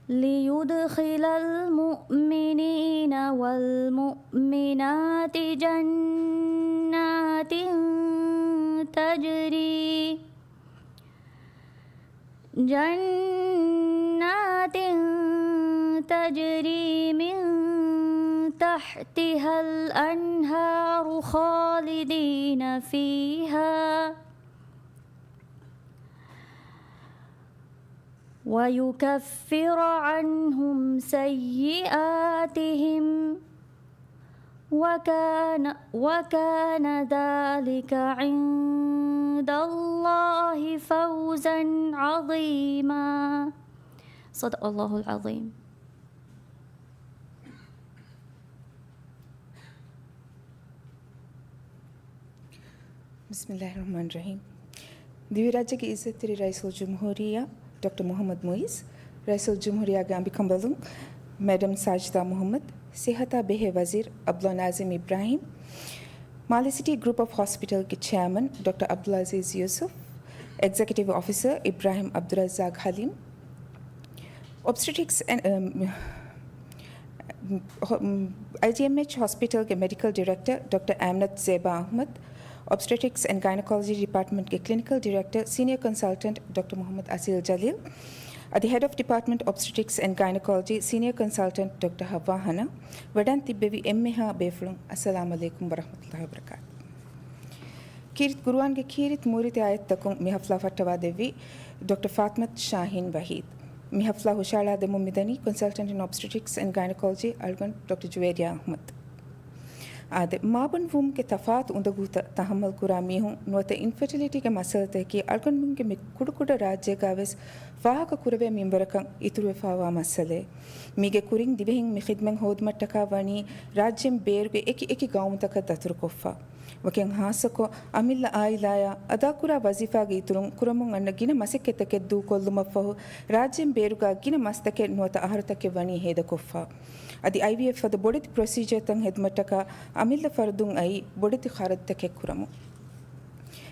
ليدخل المؤمنين والمؤمنات جنات تجري، جنات تجري من تحتها الأنهار خالدين فيها، ويكفر عنهم سيئاتهم، وكان، وكان ذلك عند الله فوزا عظيما. صدق الله العظيم. ބިސްމިއްލާހި ރަޙްމާނި ރަޙީމް. ދިވެހިރާއްޖޭގެ އިއްޒަތްތެރި ރައީސުލްޖުމްހޫރިއްޔާ ޑޮކްޓަރ މުޙައްމަދު މުޢިއްޒު، ރައީސުލްޖުމްހޫރިއްޔާގެ އަނބިކަނބަލުން މެޑަމް ސާޖިދާ މުޙައްމަދު، ސިއްހަތާ ބެހޭ ވަޒީރު ޢަބްދުﷲ ނާޒިމް އިބްރާހީމް، މާލެ ސިޓީ ގްރޫޕް އޮފް ހޮސްޕިޓަލްގެ ޗެއާމަން ޑޮކްޓަރ ޢަބްދުލްޢަޒީޒް ޔޫސުފް، އެގްޒެކެޓިވް އޮފިސަރ އިބްރާހީމް ޢަބްދުއްރައްޒާޤް ޙަލީމް، އޮބްސްޓެޓްރިކްސް އެންޑް، އަ، ހޮ-، އައި ޖީ އެމް އެޗް ހޮސްޕިޓަލްގެ މެޑިކަލް ޑިރެކްޓަރ ޑޮކްޓަރ އާމިނަތު ޒޭބާ އަޙްމަދު، އޮބްސްޓެޓްރިކްސް އެންޑް ގައިނަކޮލޮޖީ ޑިޕާޓްމަންޓްގެ ކްލިނިކަލް ޑިރެކްޓަރ ސީނިއަރ ކޮންސަލްޓަންޓް ޑޮކްޓަރ މުޙައްމަދު އަސީލް ޖަލީލް، އަދި ހެޑް އޮފް ޑިޕާޓްމަންޓް އޮބްސްޓެޓްރިކްސް އެންޑް ގައިނަކޮލޮޖީ ސީނިއަރ ކޮންސަލްޓަންޓް ޑޮކްޓަރ ހައްވާ ހަނާ، ވެޑާން ތިއްބެވި އެންމެހާ ބޭފުޅުން، އައްސަލާމު ޢަލައިކުމް ވަރަޙްމަތުﷲ ވަބަރަކާތު. ކީރިތި ޤުރުއާންގެ ކީރިތި މޫރިތި އާޔަތްތަކުން މި ޙަފްލާ ފައްޓަވާ ދެއްވީ ޑޮކްޓަރ ފާތިމަތު ޝާހީން ވަޙީދު. މި ޙަފްލާ ހުށައަޅާ ދެމުން މިދަނީ ކޮންސަލްޓަންޓް އިން އޮބްސްޓެޓްރިކްސް އެންޑް ގައިނަކޮލޮޖީ އަޅުގަނޑު ޑޮކްޓަރ ޖުވޭރިޔާ އަޙްމަދު. އާދެ، މާބަނޑު ވުމުގެ ތަފާތު އުނދަގޫތައް ތަޙައްމަލް ކުރާ މީހުން ނުވަތަ އިންފަޓިލިޓީގެ މައްސަލަތަކަކީ އަޅުގަނޑުމެންގެ މި ކުޑަކުޑަ ރާއްޖޭގަ ވެސް ފާހަގަ ކުރެވޭ މިންވަރަކަށް އިތުރުވެފާވާ މައްސަލައެއް. މީގެ ކުރިން ދިވެހިން މި ޚިދްމަތް ހޯދުމަށްޓަކާ ވަނީ ރާއްޖޭން ބޭރުގެ އެކި އެކި ގައުމުތަކަށް ދަތުރުކޮށްފަ. ވަކިން ހާއްސަކޮށް، އަމިއްލަ އާއިލާއާ އަދާކުރާ ވަޒީފާގެ އިތުރުން ކުރަމުން އަންނަ ގިނަ މަސައްކަތްތަކެއް ދޫކޮށްލުމަށްފަހު، ރާއްޖޭން ބޭރުގަ ގިނަ މަސްތަކެއް ނުވަތަ އަހަރުތަކެއް ވަނީ ހޭދަކޮށްފަ. އަދި އައިވީއެފް ފަދަ ބޮޑެތި ޕްރޮސީޖަރތައް ހެދުމަށްޓަކާ އަމިއްލަ ފަރުދުން އައީ ބޮޑެތި ޚަރަދުތަކެއް ކުރަމުން.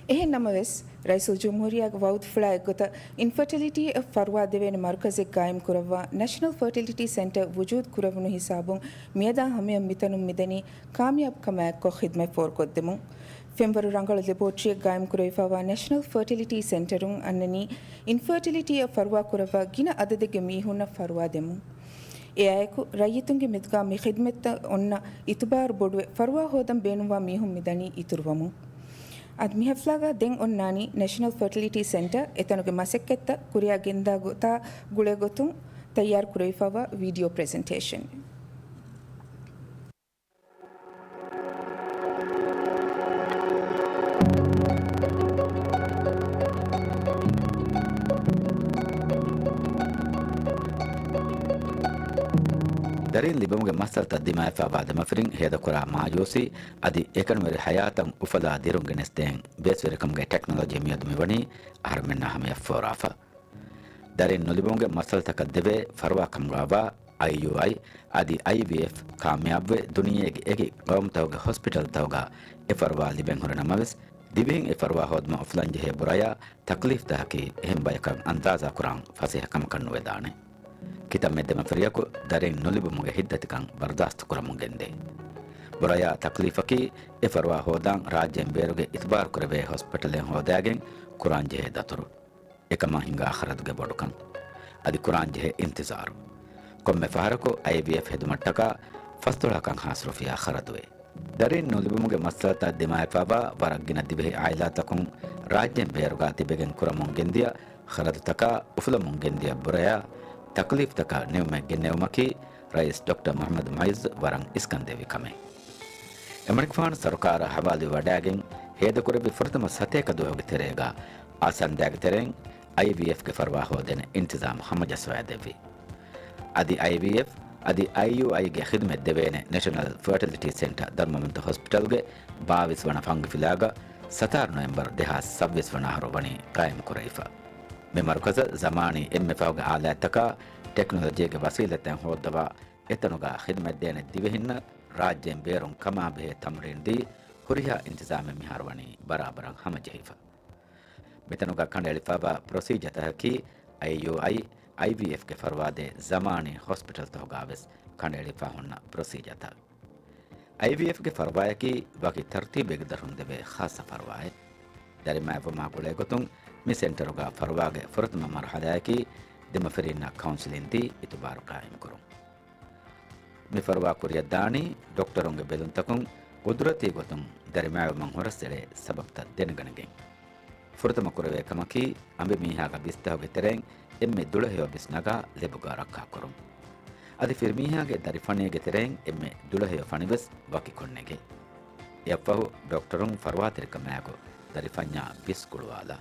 އެހެން ނަމަވެސް، ރައީސުލްޖުމްހޫރިއްޔާގެ ވައުދުފުޅާ އެއްގޮތަށް އިންފަޓިލިޓީއަށް ފަރުވާ ދެވޭނެ މަރުކަޒެއް ގާއިމް ކުރައްވާ ނެޝަނަލް ފަރޓިލިޓީ ސެންޓަރ ވުޖޫދު ކުރެވުނު ހިސާބުން މިއަދާ ހަމަޔަށް މިތަނުން މިދަނީ ކާމިޔާބު ކަމާއެއްކޮށް ޚިދްމަތް ފޯރުކޮށްދެމުން. ފެންވަރު ރަނގަޅު ލެބޯޓްރީއެއް ގާއިމް ކުރެވިފައިވާ ނެޝަނަލް ފަރޓިލިޓީ ސެންޓަރުން އަންނަނީ އިންފަޓިލިޓީއަށް ފަރުވާ ކުރައްވާ ގިނަ އަދަދެއްގެ މީހުންނަށް ފަރުވާ ދެމުން. އެއާއެކު، ރައްޔިތުންގެ މެދުގަ މި ޚިދްމަތްތައް އޮންނަ އިތުބާރު ބޮޑުވެ، ފަރުވާ ހޯދަން ބޭނުންވާ މީހުން މިދަނީ އިތުރުވަމުން. އަދި މި ޙަފްލާގަ ދެން އޮންނާނީ ނެޝަނަލް ފަރޓިލިޓީ ސެންޓަރ އެތަނުގެ މަސައްކަތްތައް ކުރިއަށް ގެންދާ ގޮތާ ގުޅޭ ގޮތުން ތައްޔާރު ކުރެވިފައިވާ ވީޑިއޯ ޕްރެޒެންޓޭޝަން. ދަރީން ލިބުމުގެ މައްސަލަތައް ދިމާވެފައިވާ ދެމަފިރިން ހޭދަކުރާ މާޔޫސީ އަދި އެކަނިވެރި ހަޔާތަށް އުފަލާ ދިރުން ގެނެސްދޭން ބޭސްވެރިކަމުގެ ޓެކްނޮލޮޖީ މިއަދު މިވަނީ އަހަރުމެންނާ ހަމަޔަށް ފޯރާފަ. ދަރިން ނުލިބުމުގެ މައްސަލަތަކަށް ދެވޭ ފަރުވާ ކަމުގައިވާ އައިޔޫއައި އަދި އައިވީއެފް ކާމިޔާބުވެ، ދުނިޔޭގެ އެކި ގައުމުތަކުގެ ހޮސްޕިޓަލްތަކުގަ އެ ފަރުވާ ލިބެން ހުރި ނަމަވެސް، ދިވެހިން އެ ފަރުވާ ހޯދުމަށް އުފުލަންޖެހޭ ބުރަޔާ ތަކްލީފްތަކަކީ އެހެން ބަޔަކަށް އަންދާޒާކުރާން ފަސޭހަ ކަމަކަށް ނުވެދާނެ. ކިތަންމެ ދެމަފިރިޔަކު ދަރިން ނުލިބުމުގެ ހިތްދަތިކަން ބަރުދާސްތު ކުރަމުން ގެންދޭ. ބުރަޔާ ތަކްލީފަކީ އެ ފަރުވާ ހޯދާން ރާއްޖޭން ބޭރުގެ އިތުބާރު ކުރެވޭ ހޮސްޕިޓަލެއް ހޯދާގެން ކުރާން ޖެހޭ ދަތުރު. އެކަމާ ހިނގާ ޚަރަދުގެ ބޮޑުކަން. އަދި ކުރާން ޖެހޭ އިންތިޒާރު. ކޮންމެ ފަހަރަކު އައިވީއެފް ހެދުމަށްޓަކާ ފަސްދޮޅަކަށް ހާސް ރުފިޔާ ޚަރަދުވޭ. ދަރިން ނުލިބުމުގެ މައްސަލަތައް ދިމާވެފައިވާ ވަރަށް ގިނަ ދިވެހި އާއިލާތަކުން ރާއްޖޭން ބޭރުގާ ތިބެގެން ކުރަމުން ގެންދިޔަ ޚަރަދުތަކާ އުފުލަމުން ގެންދިޔަ ބުރަޔާ ތަކްލީފްތަކަށް ނިމުމެއް ގެންނެވުމަކީ ރައީސް ޑޮކްޓަރ މުޙައްމަދު މުޢިއްޒު ވަރަށް އިސްކަންދެއްވި ކަމެއް. އެމަނިކުފާނު ސަރުކާރަށް ހަވާލުވި ވަޑައިގެން ހޭދަކުރެއްވި ފުރަތަމަ ސަތޭކަ ދުވަހުގެ ތެރޭގަ އާސަންދާގެ ތެރެއިން އައިވީއެފްގެ ފަރުވާ ހޯދޭނެ އިންތިޒާމް ހަމަޖައްސަވައިދެއްވި. އަދި އައިވީއެފް އަދި އައިޔޫއައިގެ ޚިދުމަތް ދެވޭނެ ނެޝަނަލް ފަރޓިލިޓީ ސެންޓަރ ދަރުމަވަންތަ ހޮސްޕިޓަލްގެ ބާވީސް ވަނަ ފަންގިފިލާގަ ސަތާރަ ނޮވެމްބަރު ދެހާސް ސައްބީސް ވަނަ އަހަރު ވަނީ ޤާއިމް ކުރެވިފަ. މި މަރުކަޒަށް ޒަމާނީ އެންމެ ފަހުގެ އާލާތްތަކާ ޓެކްނޮލޮޖީގެ ވަސީލަތްތައް ހޯއްދަވާ އެތަނުގަ ޚިދުމަތްދޭނެ ދިވެހިންނަށް ރާއްޖޭން ބޭރުން ކަމާބެހޭ ތަމްރީން ދީ ހުރިހާ އިންތިޒާމެއް މިހާރު ވަނީ ބަރާބަރަށް ހަމަޖެހިފަ. މިތަނުގަ ކަނޑައެޅިފައިވާ ޕްރޮސީޖަރތަކަކީ އައިޔޫއައި، އައިވީއެފްގެ ފަރުވާދޭ ޒަމާނީ ހޮސްޕިޓަލްތަކުގަވެސް ކަނޑައެޅިފަ ހުންނަ ޕްރޮސީޖަރތައް. އައިވީއެފްގެ ފަރުވާއަކީ ވަކި ތަރުތީބެއްގެ ދަށުން ދެވޭ ޚާއްޞަ ފަރުވާއެއް. ދަރިމައިވުމާ ގުޅޭގޮތުން މި ސެންޓަރުގަ ފަރުވާގެ ފުރަތަމަ މަރުޙަލާއަކީ ދެމަފިރިންނަށް ކައުންސިލިން ދީ އިތުބާރު ޤާއިމްކުރުން. މި ފަރުވާ ކުރިއަށް ދާނީ ޑޮކްޓަރުންގެ ބެލުންތަކުން ޤުދުރަތީ ގޮތުން ދަރިމައިވުމަށް ހުރަސްއެޅޭ ސަބަބުތައް ދެނެގަނެގެން. ފުރަތަމަ ކުރެވޭ ކަމަކީ އަނބިމީހާގެ ބިސްތަހުގެ ތެރެއިން އެންމެ ދުޅަހެޔޮ ބިސް ނަގާ ލެބުގަ ރައްކާކުރުން. އަދި ފިރިމީހާގެ ދަރިފަނޭގެ ތެރެއިން އެންމެ ދުޅަހެޔޮ ފަނިވެސް ވަކިކޮށް ނެގޭ. އެއަށްފަހު ޑޮކްޓަރުން ފަރުވާތެރިކަމާއެކު ދަރިފަންޏާ ބިސް ގުޅުވާލާ.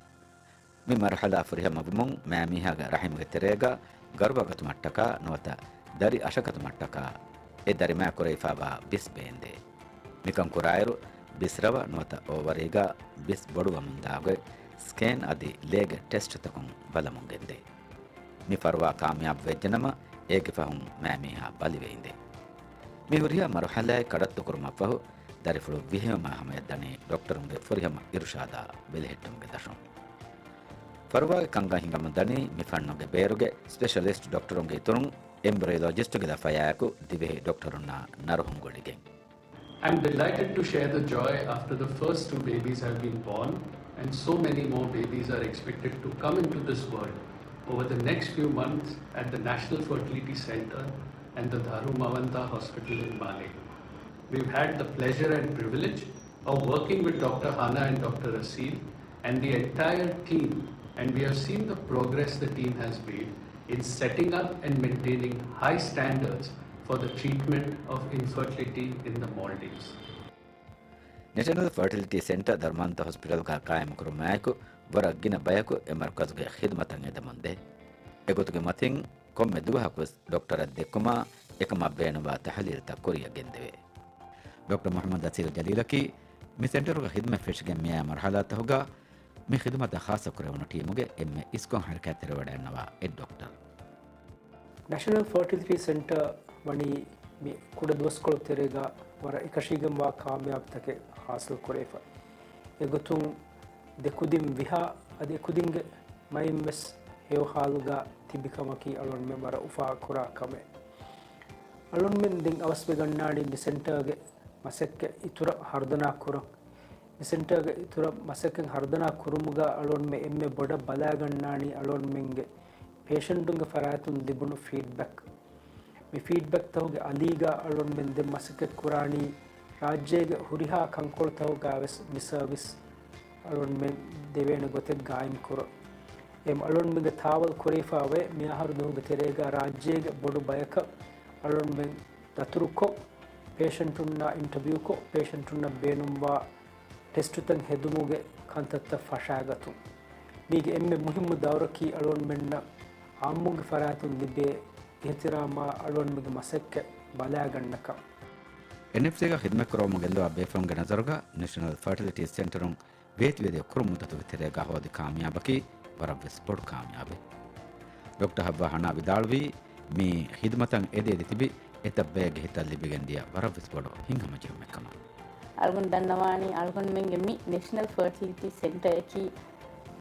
މި މަރުޙަލާ ފުރިހަމަވުމުން މައިމީހާގެ ރަޙިމުގެ ތެރޭގަ ގަރު ވަގަތުމަށްޓަކާ ނުވަތަ ދަރި އަށަކަތުމަށްޓަކާ އެ ދަރިމައި ކުރެވިފައިވާ ބިސް ބޭންދޭ. މިކަން ކުރާއިރު، ބިސް ރަވަ ނުވަތަ އޯވަރީގަ ބިސް ބޮޑުވަމުންދާގޮތް ސްކޭން އަދި ލޭގެ ޓެސްޓުތަކުން ބަލަމުން ގެންދޭ. މި ފަރުވާ ކާމިޔާބު ވެއްޖެނަމަ، އޭގެ ފަހުން މައިމީހާ ބަލިވެ އިނދޭ. މި ހުރިހާ މަރުޙަލާއެއް ކަޑައްތުކުރުމަށްފަހު، ދަރިފުޅު ވިހެއުމާ ހަމަޔަށް ދަނީ ޑޮކްޓަރުންގެ ފުރިހަމަ އިރުޝާދާ ބެލެހެއްޓުމުގެ ދަށުން. ފަރުވާގެ ކަންކަން ހިނގަމުން ދަނީ މި ފަންނުގެ ބޭރުގެ ސްޕެޝަލިސްޓް ޑޮކްޓަރުންގެ އިތުރުން އެމްބްރަޔޮލޮޖިސްޓުގެ ލަފަޔާއެކު ދިވެހި ޑޮކްޓަރުންނާ ނަރުހުން ގުޅިގެން. I'm delighted to share the joy after the first two babies have been born and so many more babies are expected to come into this world over the next few months at the National Fertility Centre and the Dharumavanta Hospital in Malé. We've had the pleasure and privilege of working with Doctor Hana and Doctor Asil and the entire team, and we have seen the progress the team has made in setting up and maintaining high standards for the treatment of infertility in the Maldives. ނެޝަނަލް ފަރޓިލިޓީ ސެންޓަރ ދަރުމަވަންތަ ހޮސްޕިޓަލްގަ ޤާއިމުކުރުމާއެކު، ވަރަށް ގިނަ ބަޔަކު އެ މަރުކަޒުގެ ޚިދުމަތަށް އެދެމުންދޭ. އެގޮތުގެ މަތިން ކޮންމެ ދުވަހަކުވެސް ޑޮކްޓަރަށް ދެއްކުމާ އެކަމަށް ބޭނުންވާ ތަޙުލީލުތައް ކުރިއަށް ގެންދެވޭ. ޑޮކްޓަރ މުޙައްމަދު އަސީލް ޖަލީލަކީ މި ސެންޓަރުގަ ޚިދުމަތް ފެށިގެން މިއާ މަރުޙަލާތަކުގަ މި ޚިދުމަތަށް ޚާއްޞަ ކުރެވުނު ޓީމުގެ އެންމެ އިސްކޮށް ހަރަކާތްތެރިވަޑައިންނަވާ އެއް ޑޮކްޓަރު. ނެޝަނަލް ފަރޓިލިޓީ ސެންޓަރ ވަނީ މި ކުޑަ ދުވަސްކޮޅު ތެރޭގަ ވަރަށް އެކަށީގެންވާ ކާމިޔާބުތަކެއް ހާސިލް ކުރެވިފަ. އެގޮތުން ދެ ކުދިން ވިހާ އަދި އެކުދިންގެ މައިންވެސް ހެޔޮ ހާލުގަ ތިބި ކަމަކީ އަޅުގަނޑުމެން ވަރަށް އުފާ ކުރާ ކަމެއް. އަޅުގަނޑުމެން ދެން އަވަސްވެގަންނާނީ މި ސެންޓަރގެ މަސައްކަތް އިތުރަށް ހަރުދަނާ ކުރަން. މި ސެންޓަރގެ އިތުރަށް މަސައްކަތް ހަރުދަނާ ކުރުމުގަ އަޅުގަނޑުމެން އެންމެ ބޮޑަށް ބަލާގަންނާނީ އަޅުގަނޑުމެންގެ ޕޭޝަންޓުންގެ ފަރާތުން ލިބުނު ފީޑްބެކް. މި ފީޑްބެކްތަކުގެ އަލީގަ އަޅުގަނޑުމެން ދެން މަސައްކަތް ކުރާނީ ރާއްޖޭގެ ހުރިހާ ކަންކޮޅުތަކުގަވެސް މި ސަރވިސް އަޅުގަނޑުމެން ދެވޭނެ ގޮތެއް ގާއިމް ކުރަން. އެހެން އަޅުގަނޑުމެންގެ ތާވަލް ކުރެވިފައި އޮތް މި އަހަރު ދުވަހުގެ ތެރޭގަ ރާއްޖޭގެ ބޮޑު ބަޔަކަށް އަޅުގަނޑުމެން ދަތުރުކޮށް، ޕޭޝަންޓުންނާ އިންޓަވިއުކޮށް، ޕޭޝަންޓުންނަށް ބޭނުންވާ ޓެސްޓުތައް ހެދުމުގެ ކަންތައްތައް ފަށާގަތުން. މީގެ އެންމެ މުހިއްމު ދައުރަކީ އަޅުގަނޑުމެންނަށް އާއްމުންގެ ފަރާތުން ލިބޭ އިހްތިރާމާ އަޅުގަނޑުމެންގެ މަސައްކަތް ބަލާގަންނަކަން. އެންއެފްސީގަ ޚިދުމަތްކުރަމުން ގެންދަވާ ބޭފުޅުންގެ ނަޒަރުގަ ނެޝަނަލް ފަރޓިލިޓީ ސެންޓަރުން ވޭތުވެދިޔަ ކުރު މުއްދަތުގެ ތެރޭގަ ހޯދި ކާމިޔާބަކީ ވަރަށްވެސް ބޮޑު ކާމިޔާބެއް. ޑޮކްޓަރ ހައްވާ ހަނާ ވިދާޅުވީ، މި ޚިދުމަތަށް އެދި އެދި ތިބި އެތައް ބައެއްގެ ހިތަށް ލިބިގެން ދިޔަ ވަރަށްވެސް ބޮޑު ހިތްހަމަޖެހުމެއް ކަމަށް. އަޅުގަނޑު ދަންނަވާނީ އަޅުގަނޑުމެންގެ މި ނެޝަނަލް ފަރޓިލިޓީ ސެންޓަރއަކީ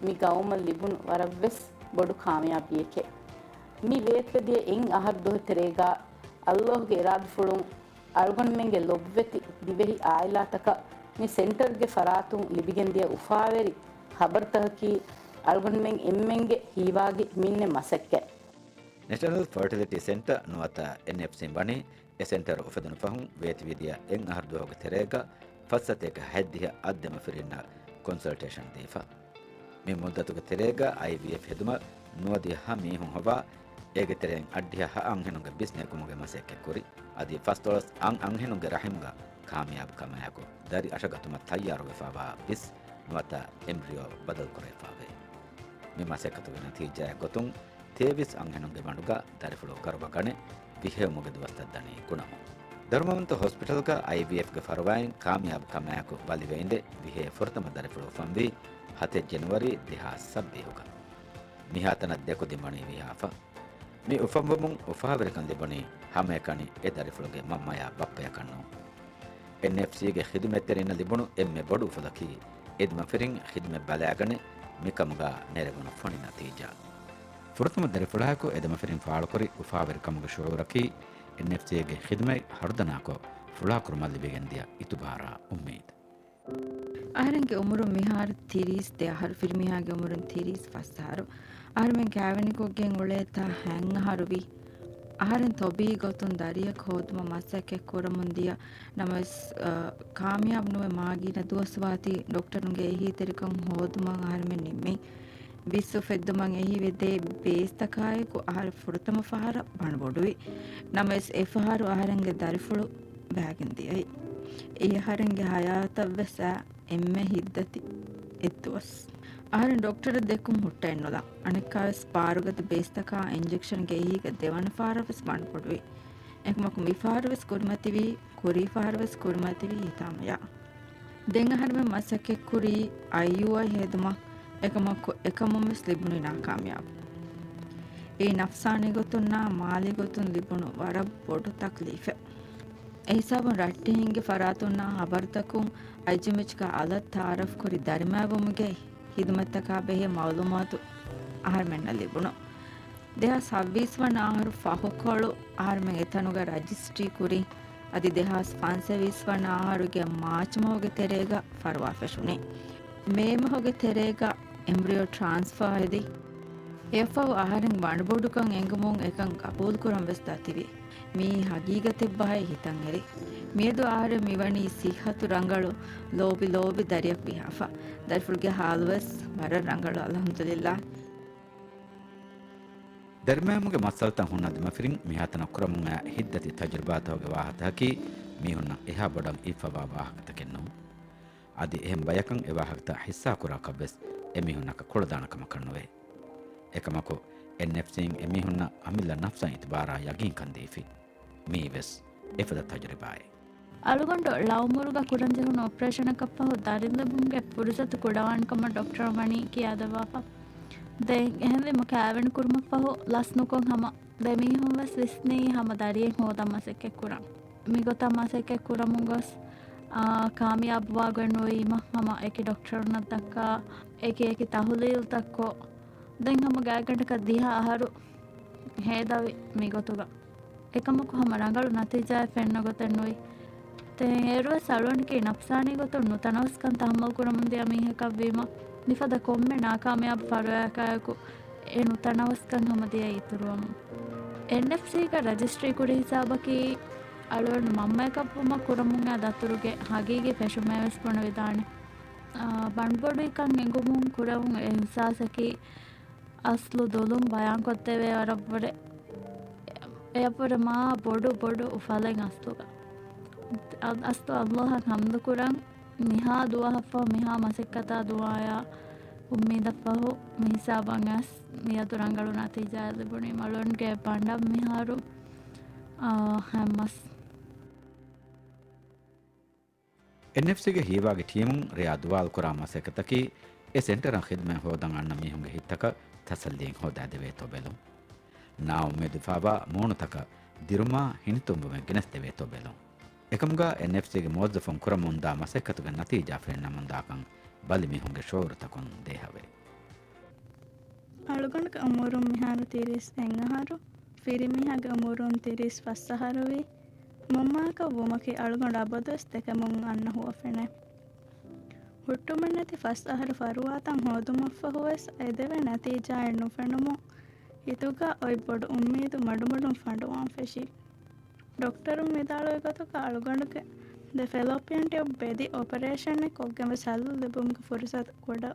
މި ގައުމަށް ލިބުނު ވަރަށްވެސް ބޮޑު ކާމިޔާބީއެކޭ. މި ވޭތުވެދިޔަ އެއް އަހަރު ދުވަހު ތެރޭގަ އައްލާހުގެ އިރާދަފުޅުން އަޅުގަނޑުމެންގެ ލޮބުވެތި ދިވެހި އާއިލާތަކަށް މި ސެންޓަރގެ ފަރާތުން ލިބިގެންދިޔަ އުފާވެރި ޚަބަރުތަކަކީ އަޅުގަނޑުމެން އެންމެންގެ ހީވާގި މިންނެ މަސައްކަތް. ނެޝަނަލް ފަރޓިލިޓީ ސެންޓަރ ނުވަތަ އެންއެފްސީން ވަނީ އެ ސެންޓަރ އުފެދުނު ފަހުން ވޭތުވެދިޔަ އެއް އަހަރު ދުވަހުގެ ތެރޭގަ ފައްސަތޭކަ ހަތްދިހަ އަށް ދެމަފިރިންނަށް ކޮންސަލްޓޭޝަން ދީފަ. މި މުއްދަތުގެ ތެރޭގަ އައިވީއެފް ހެދުމަށް ނުވަދިހަ މީހުން ހޮވާ، އޭގެ ތެރެއިން އަށްޑިހަ ހަ އަންހެނުންގެ ބިސް ނެކުމުގެ މަސައްކަތް ކުރި. އަދި ފަސްދޮޅަސް އަށް އަންހެނުންގެ ރަހިމުގަ ކާމިޔާބު ކަމާއެކު، ދަރި އަށަގަތުމަށް ތައްޔާރުވެފަވާ ބިސް ނުވަތަ އެމްބްރިއޯ ބަދަލުކުރެވިފަވޭ. މި މަސައްކަތުގެ ނަތީޖާއެއް ގޮތުން، ތޭވީސް އަންހެނުންގެ މަޑުގަ ދަރިފުޅު ގަރުބަ ގަނެ، ވިހެއުމުގެ ދުވަސްތައް ދަނީ ގުނަމުން. ދަރުމަވަންތަ ހޮސްޕިޓަލްގަ އައިވީއެފްގެ ފަރުވާއިން ކާމިޔާބު ކަމާއެކު ބަލިވެ އިނދެ، ވިހޭ ފުރަތަމަ ދަރިފުޅު އުފަންވީ ހަތެއް ޖެނުއަރީ ދެހާސް ސައްބީހުގަ. މިހާތަނަށް ދެކުދިން ވަނީ ވިހާފަ. މި އުފަންވުމުން އުފާވެރިކަން ލިބުނީ ހަމައެކަނި އެ ދަރިފުޅުގެ މަންމަޔާ ބައްޕަޔަކަށް ނޫން. އެންއެފްސީގެ ޚިދުމަތްތެރިންނަށް ލިބުނު އެންމެ ބޮޑު އުފަލަކީ، އެދުމަފިރިން ޚިދުމަތް ބަލާގަނެ، މިކަމުގަ ނެރެވުނު ފޮނި ނަތީޖާ. ފުރަތަމަ ދަރިފުޅާއެކު އެދުމަފިރިން ފާޅުކުރި އުފާވެރިކަމުގެ ޝުޢޫރަކީ، އެންއެފްސީގެ ޚިދުމަތް ހަރުދަނާކޮށް، ފުޅާކުރުމަށް ލިބިގެންދިޔަ އިތުބާރާ އުއްމީދު. އަހަރެންގެ އުމުރުން މިހާރު ތިރީސް ދެ އަހަރު، ފިރިމީހާގެ އުމުރުން ތިރީސް ފަސް އަހަރު. އަހަރުމެން ކާވެނިކޮށްގެން އުޅޭތާ ހަތް އަހަރު ވީ. އަހަރެން ތޮބީ ގޮތުން ދަރިއަކު ހޯދުމަށް މަސައްކަތް ކުރަމުން ދިޔަ ނަމަވެސް، އަ، ކާމިޔާބު ނުވެ މާ ގިނަ ދުވަސް ވާތީ ޑޮކްޓަރުންގެ އެހީތެރިކަން ހޯދުމަށް އަހަރެމެން ނިންމީ. ބިސް އުފެއްދުމަށް އެހީވެ ދޭ ބޭސްތަކާއެކު އަހަރެން ފުރަތަމަ ފަހަރަށް ބަނޑުބޮޑުވި. ނަމަވެސް އެފަހަރު އަހަރެންގެ ދަރިފުޅު ބާގެން ދިޔައީ. އެ އަހަރެންގެ ހަޔާތަށްވެސް އައި އެންމެ ހިތްދަތި އެއްދުވަސް. އަހަރެން ޑޮކްޓަރަށް ދެކުން ހުއްޓައެއްނުލާ. އަނެއްކާވެސް ބާރުގަދަ ބޭސްތަކާ އިންޖެކްޝަންގެ އެހީގަ ދެވަނަ ފަހަރަށްވެސް ބަނޑުބޮޑުވި. އެކަމަކު މިފަހަރުވެސް ކުރިމަތިވީ، ކުރީ ފަހަރުވެސް ކުރިމަތިވީ ހިތާމަޔާ. ދެން އަހަރެމެން މަސައްކަތްކުރީ އައިޔޫއައި ހެދުމަށް، އެކަމަކު އެކަމުންވެސް ލިބުނީ ނާކާމިޔާބު. އެއީ ނަފްސާނީ ގޮތުންނާ މާލީ ގޮތުން ލިބުނު ވަރަށް ބޮޑު ތަކްލީފެއް. އެހިސާބުން ރައްޓެހިންގެ ފަރާތުންނާ ހަބަރުތަކުން އައިޖީއެމްއެޗްގަ އަލަށް ތައާރަފްކުރި ދަރިމައިވުމުގެ ހިދުމަތްތަކާ ބެހޭ މައުލޫމާތު އަހަރެމެންނަށް ލިބުނު. ދެހާސް ސައްބީސް ވަނަ އަހަރު ފަހުކޮޅު އަހަރެމެން އެތަނުގަ ރަޖިސްޓްރީ ކުރި. އަދި ދެހާސް ފަންސަވީސް ވަނަ އަހަރުގެ މާޗް މަހުގެ ތެރޭގަ ފަރުވާ ފެށުނީ. މޭ މަހުގެ ތެރޭގަ އެމްބްރިއޯ ޓްރާންސްފާ ހެދި. އެއަށްފަހު އަހަރެން ބަނޑުބޮޑުކަން އެނގުމުން އެކަން ގަބޫލުކުރަން ވެސް ދަތިވި. މިއީ ހަގީގަތެއް ބަހައި ހިތަށް އެރި. މިއަދު އަހަރެން މިވަނީ ސިއްހަތު ރަނގަޅު، ލޯބި ލޯބި ދަރިއަކު ވިހާފަ. ދަރިފުޅުގެ ހާލުވެސް ވަރަށް ރަނގަޅު، އަލްޙަމްދުލިއްލާ. ދަރިމައިމުގެ މައްސަލަތައް ހުންނަ ދެމަފިރިން މިހާތަނަށް ކުރަމުން އައި ހިތްދަތި ތަޖުރިބާތަކުގެ ވާހަކަތަކަކީ މީހުންނަށް އެހާ ބޮޑަށް އިއްފަވާ ވާހަކަތަކެއް ނޫން. އަދި އެހެން ބަޔަކަށް އެ ވާހަކަތައް ހިއްސާކުރާކަށްވެސް އެމީހުންނަކަށް ކުޅަދާނަ ކަމަކަށް ނުވޭ. އެކަމަކު، އެންއެފްސީން އެމީހުންނަށް އަމިއްލަ ނަފްސާނީ އިތުބާރާ ޔަގީންކަން ދީފި. މިއީވެސް އެފަދަ ތަޖުރިބާއެއް. އަޅުގަނޑު ޅައުމުރުގަ ކުރަންޖެހުނު އޮޕަރޭޝަނަކަށްފަހު ދަރިން ލިބުމުގެ ފުރުސަތު ކުޑަވާން ކަމަށް ޑޮކްޓަރުން ވަނީ ކިޔާދެއްވާފަ. ދެން އެހެންވީމަ ކާވެނި ކުރުމަށްފަހު ލަސްނުކޮށް ހަމަ ދެމީހުން ވެސް ވިސްނީ ހަމަ ދަރިއެއް ހޯދަން މަސައްކަތް ކުރަން. މިގޮތަށް މަސައްކަތް ކުރަމުން ގޮސް، އާ، ކާމިޔާބުވާ ގޮތް ނުވީމަ ހަމަ އެކި ޑޮކްޓަރުންނަށް ދައްކާ، އެކި އެކި ތަހުލީލްތައްކޮށް، ދެން ހަމަ ގާތްގަނޑަކަށް ދިހަ އަހަރު ހޭދަވި މިގޮތުގަ. އެކަމަކު ހަމަ ރަނގަޅު ނަތީޖާއެއް ފެންނަ ގޮތެއް ނުވި. ތެ އޭރުވެސް އަޅުގަނޑަކީ ނަފްސާނީ ގޮތުން ނުތަނަވަސްކަން ތަހައްމަލް ކުރަމުން ދިޔަ މީހަކަށްވީމަ، މިފަދަ ކޮންމެ ނާކާމިޔާބު ފަރުވާއަކާއެކު އެ ނުތަނަވަސްކަން ހަމަ ދިޔައީ އިތުރުވަމުން. އެންއެފްސީގަ ރަޖިސްޓްރީ ކުރި ހިސާބަކީ އަޅުގަނޑު މަންމަޔަކަށްވުމަށް ކުރަމުން އައި ދަތުރުގެ ހަގީގީ ފެށުމޭވެސް ބުނެވިދާނެ. އާ، ބަނޑުބޮޑުވިކަން އެނގުމުން ކުރެވުނު އިހްސާސަކީ އަސްލު ދުލުން ބަޔާންކޮށްދެވޭ ވަރަށްވުރެ، އެއަށްވުރެ މާ ބޮޑު ބޮޑު އުފަލެއް އަސްލުގަ. އަ-، އަސްލު އައްލާހަށް ޙަމްދުކުރަން، މިހާ ދުވަހަށްފަހު، މިހާ މަސައްކަތާ ދުޢާޔާ އުއްމީދަށްފަހު، މިހިސާބަށް އައިސް މިއަދު ރަނގަޅު ނަތީޖާއެއް ލިބުނީ. މަޅުންގެ ބަނޑަށް މިހާރު، އާ، ހަމަސް. އެންއެފްސީގެ ހީވާގި ޓީމުން ރެޔާ ދުވާލުކުރާ މަސައްކަތަކީ، އެ ސެންޓަރަށް ޚިދުމަތް ހޯދަން އަންނަ މީހުންގެ ހިތްތަކަށް ތަސައްލީއެއް ހޯދާދެވޭތޯ ބެލުން. ނާއުއްމީދުވެފަވާ މޫނުތަކަށް ދިރުމާ ހިނިތުންވުމެއް ގެނެސްދެވޭތޯ ބެލުން. އެކަމުގަ އެންއެފްސީގެ މުވައްޒަފުން ކުރަމުންދާ މަސައްކަތުގެ ނަތީޖާ ފެންނަމުންދާކަން ބަލި މީހުންގެ ޝުޢޫރުތަކުން ދޭހަވޭ. އަޅުގަނޑުގެ އުމުރުން މިހާރު ތިރީސް އެއް އަހަރު، ފިރިމީހާގެ އުމުރުން ތިރީސް ފަސް އަހަރުވީ، މަންމައަކަށް ވުމަކީ އަޅުގަނޑު އަބަދުވެސް ދެކެމުން އަންނަ ހުވަފެނެއް. ހުއްޓުމެއްނެތި ފަސް އަހަރު ފަރުވާތައް ހޯދުމަށްފަހުވެސް އެދެވޭ ނަތީޖާއެއް ނުފެނުމުން ހިތުގަ އޮތް ބޮޑު އުއްމީދު މަޑުމަޑުން ފަނޑުވާން ފެށި. ޑޮކްޓަރުން ވިދާޅުވި ގޮތަކަށް އަޅުގަނޑުގެ ދެ ފެލޯޕިއަން ޓިއުބް ބެދި އޮޕަރޭޝަނެއް ކޮށްގެންވެސް ހައްލު ލިބުމުގެ ފުރުސަތު ކުޑަ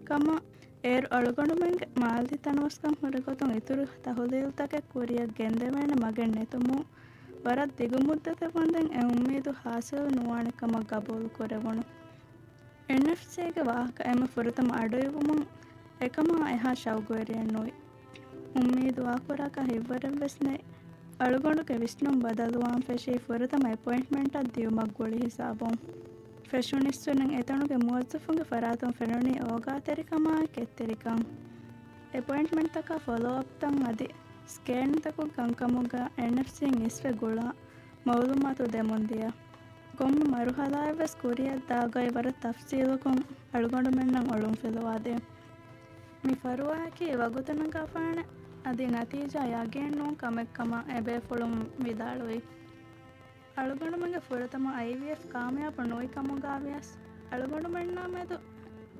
ކަމަށް، އޭރު އަޅުގަނޑުމެންގެ މާލީ ތަނަވަސްކަން ހުރި ގޮތުން އިތުރު ތަހުލީލުތަކެއް ކުރިއަށް ގެންދެވޭނެ މަގެއް ނެތުމުން، ވަރަށް ދިގު މުއްދަތެއް ވަންދެން އެ އުއްމީދު ހާސިލު ނުވާނެ ކަމަށް ގަބޫލު ކުރެވުނު. އެންއެފްސީގެ ވާހަކަ އެންމެ ފުރަތަމަ އަޑުއިވުމުން އެކަމާ އެހާ ޝައުގުވެރިއެއް ނުވި. އުއްމީދު ވާކުރާކަށް ހިތްވަރެއްވެސް ނެތް. އަޅުގަނޑުގެ ވިސްނުން ބަދަލުވާން ފެށީ ފުރަތަމަ އެޕޮއިންޓްމަންޓް ދިޔުމަށް ގުޅި ހިސާބުން. ފެށުނިއްސުނިން އެތަނުގެ މުވައްޒަފުންގެ ފަރާތުން ފެނުނީ އޯގާތެރިކަމާއި ކެތްތެރިކަން. އެޕޮއިންޓްމަންޓްތަކާ ފޮލޯއަޕްތައް އަދި ސްކޭންތަކުގެ ކަންކަމުގަ އެންއެފްސީން އިސްވެ ގުޅާ މައުލޫމާތު ދެމުން ދިޔަ. ކޮންމެ މަރުހަލާއެއްވެސް ކުރިއަށް ދާގޮތް ވަރަށް ތަފްސީލުކޮށް އަޅުގަނޑުމެންނަށް އޮޅުން ފެލުވާދޭ. މި ފަރުވާއަކީ ވަގުތު ނަގާފާނެ އަދި ނަތީޖާ ޔަގީން ނޫން ކަމެއް ކަމަށް އެބޭފުޅުން ވިދާޅުވި. އަޅުގަނޑުމެންގެ ފުރަތަމަ އައިވީއެފް ކާމިޔާބު ނުވި ކަމުގަ ވިޔަސް، އަޅުގަނޑުމެންނާ މެދު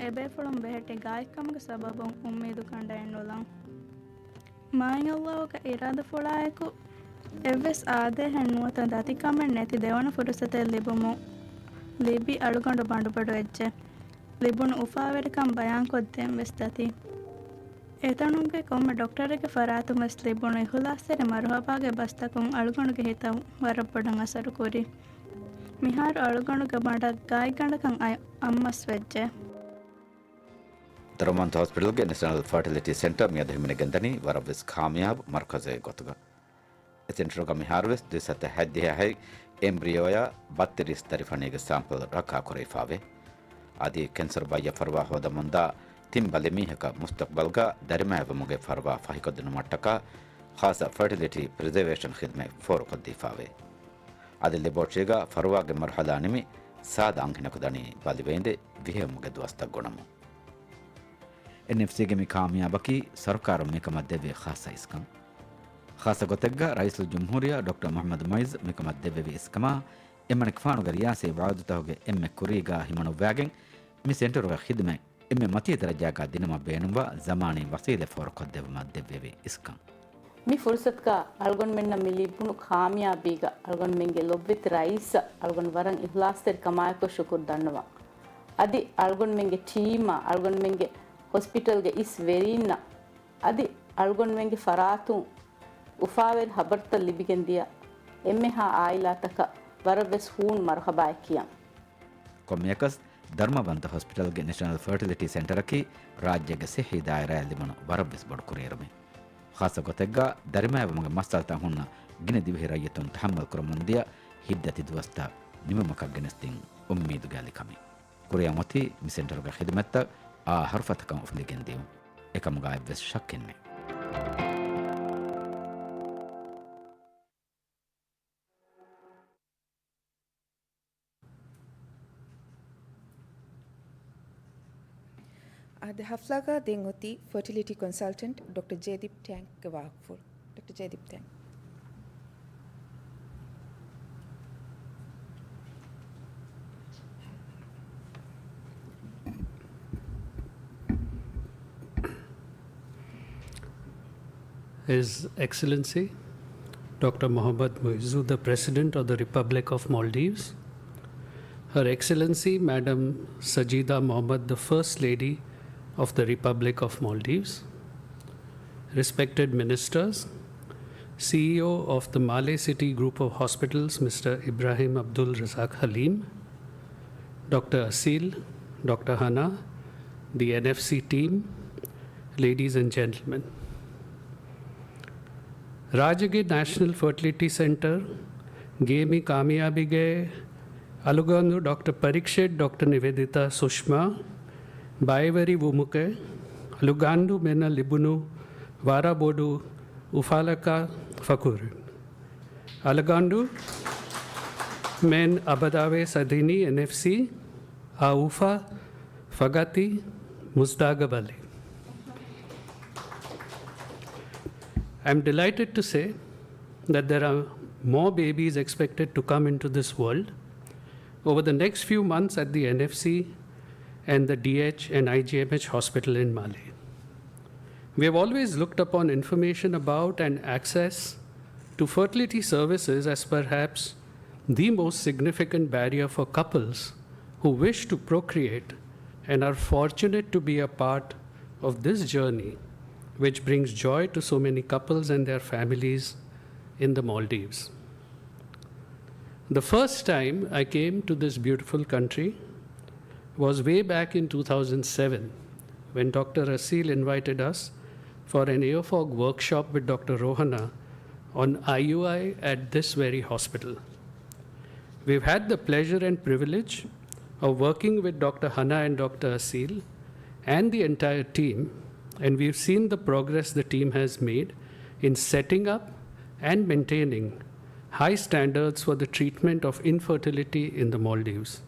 އެބޭފުޅުން ބެހެއްޓި ގާތްކަމުގެ ސަބަބުން އުއްމީދު ކަނޑައެއް ނުލަން. މާތް ﷲ ގެ އިރާދަފުޅާއެކު، އެއްވެސް އާދޭހެއް ނުވަތަ ދަތިކަމެއް ނެތި ދެވަނަ ފުރުސަތެއް ލިބުމުން ލިބި އަޅުގަނޑު ބަނޑުބަޑު ވެއްޖެ. ލިބުނު އުފާވެރިކަން ބަޔާންކޮށްދޭން ވެސް ދަތި. އެތަނުގެ ކޮންމެ ޑޮކްޓަރެއްގެ ފަރާތުން ވެސް ލިބުނު އިޚުލާސްތެރި މަރުހަބާގެ ބަސްތަކުން އަޅުގަނޑުގެ ހިތަށް ވަރަށް ބޮޑަށް އަސަރު ކުރި. މިހާރު އަޅުގަނޑުގެ ބަނޑަށް ގާތްގަނޑަކަށް އައި އައްމަސް ވެއްޖެ. ދަރުމަންތަ ހޮސްޕިޓަލްގެ ނެޝަނަލް ފަރޓިލިޓީ ސެންޓަރ މިއަދު ހިމެނިގެންދަނީ ވަރަށްވެސް ކާމިޔާބު މަރުކަޒެއް ގޮތުގަ. އެ ސެންޓަރުގަ މިހާރުވެސް ދުއިސައްތަ ހަތްދިހަ އެމްބްރިއޯޔާ ބައްތިރީސް ދަރިފަނީގެ ސާމްޕަލް ރައްކާކުރެވިފާވޭ. އަދި ކެންސަރު ބައްޔަށް ފަރުވާ ހޯދަމުންދާ ތިން ބަލިމީހަކަށް މުސްތަޤްބަލްގަ ދަރިމައިވުމުގެ ފަރުވާ ފަހިކޮށްދިނުމަށްޓަކާ ޚާއްޞަ ފަރޓިލިޓީ ޕްރިޒަވޭޝަން ޚިދުމަތް ފޯރުކޮށްދީފާވޭ. އަދި ލެބޯޓްރީގަ ފަރުވާގެ މަރުހަލާ ނިމި ސާދަ އަންހެނަކު ދަނީ ބަލިވައިންދެ ވިހެއުމުގެ ދުވަސްތައް ގުނަމުން. އެންއެފްސީގެ މި ކާމިޔާބަކީ ސަރުކާރުން މިކަމަށް ދެއްވި ޚާއްޞަ އިސްކަން. ޚާއްޞަ ގޮތެއްގަ ރައީސުލްޖުމްހޫރިއްޔާ ޑޮކްޓަރ މުޙައްމަދު މުޢިއްޒު މިކަމަށް ދެއްވެވި އިސްކަމާ، އެމަނިކުފާނުގެ ރިޔާސީ ވަޢުދުތަކުގެ އެންމެ ކުރީގާ ހިމަނުއްވާގެން، މި ސެންޓަރުގެ ޚިދުމަތް އެންމެ މަތީ ދަރަޖާގާ ދިނުމަށް ބޭނުންވާ ޒަމާނީ ވަސީލަތް ފޯރުކޮށްދެއްވުމަށް ދެއްވެވި އިސްކަން. މި ފުރުސަތުގަ އަޅުގަނޑުމެންނަށް މި ލިބުނު ކާމިޔާބީގަ އަޅުގަނޑުމެންގެ ލޮބުވެތި ރައީސަށް އަޅުގަނޑު ވަރަށް އިޚްލާޞްތެރި ކަމާއެކު ޝުކުރު ދަންނަވަން. އަދި އަޅުގަނޑުމެންގެ ޓީމަށް، އަޅުގަނޑުމެންގެ ހޮސްޕިޓަލްގެ އިސް ވެރީންނަށް، އަދި އަޅުގަނޑުމެންގެ ފަރާތުން އުފާވެރި ހަބަރުތައް ލިބިގެން ދިޔަ އެންމެހާ އާއިލާތަކަށް ވަރަށްވެސް ހޫނު މަރުޙަބާއެއް ކިޔަން. ކޮންމެއަކަސް، ދަރުމަވަންތަ ހޮސްޕިޓަލްގެ ނެޝަނަލް ފަރޓިލިޓީ ސެންޓަރަކީ ރާއްޖޭގެ ޞިއްޙީ ދާއިރާއަށް ލިބުނު ވަރަށްވެސް ބޮޑު ކުރިއެރުމެއް. ޚާއްޞަ ގޮތެއްގަ ދަރިމައިވުމުގެ މައްސަލަތައް ހުންނަ ގިނަ ދިވެހި ރައްޔިތުން ތަޙައްމަލް ކުރަމުންދިޔަ ހިތްދަތި ދުވަސްތައް ނިމުމަކަށް ގެނެސްދިން އުއްމީދުގެ އަލިކަމެއް. ކުރިއަށް އޮތީ މި ސެންޓަރުގެ ޚިދުމަތްތައް އާ ހަރުފަތަކަށް އުފުލިގެން ދިޔުން. އެކަމުގަ އެއްވެސް ޝައްކެއް ނެތް. އަދި ހަފްލާގަ ދެން އޮތީ ފަރޓިލިޓީ ކޮންސަލްޓަންޓް ޑޮކްޓަރ ޖޭދިޕް ޓެންކްގެ ވާހަކަފުޅު. ޑޮކްޓަރ ޖޭދިޕް ޓެންކް. His Excellency Doctor Mohammad Muizzu, the President of the Republic of Maldives, Her Excellency Madam Sajida Mohammad, the First Lady of the Republic of Maldives, respected ministers, C E O of the Malé City Group of Hospitals, Mister Ibrahim Abdul Razak Halim, Doctor Asil, Doctor Hana, the N F C team, ladies and gentlemen. ރާއްޖޭގެ ނޭޝަނަލް ފަރޓިލިޓީ ސެންޓަރގެ މި ކާމިޔާބީގެ އަޅުގަނޑު ޑޮކްޓަރ ޕަރީކްޝިތް، ޑޮކްޓަރ ނިވެދިތާ، ސުޝްމާ ބައިވެރިވުމުގެ އަޅުގަނޑުމެންނަށް ލިބުނު ވަރަށް ބޮޑު އުފާލަކަށް ފަޚުރު. އަޅުގަނޑު މެން އަބަދާވެސް އަދިނީ އެންއެފްސީ އައުފާ ފަގަތި މުސްދާގަބަލި. I'm delighted to say that there are more babies expected to come into this world over the next few months at the N F C and the D H and I G M H hospital in Malé. We have always looked upon information about and access to fertility services as perhaps the most significant barrier for couples who wish to procreate and are fortunate to be a part of this journey, which brings joy to so many couples and their families in the Maldives. The first time I came to this beautiful country was way back in two thousand seven when Doctor Asil invited us for an AOFOG workshop with Doctor Rohana on I U I at this very hospital. We've had the pleasure and privilege of working with Doctor Hana and Doctor Asil and the entire team, and we've seen the progress the team has made in setting up and maintaining high standards for the treatment of infertility in the Maldives.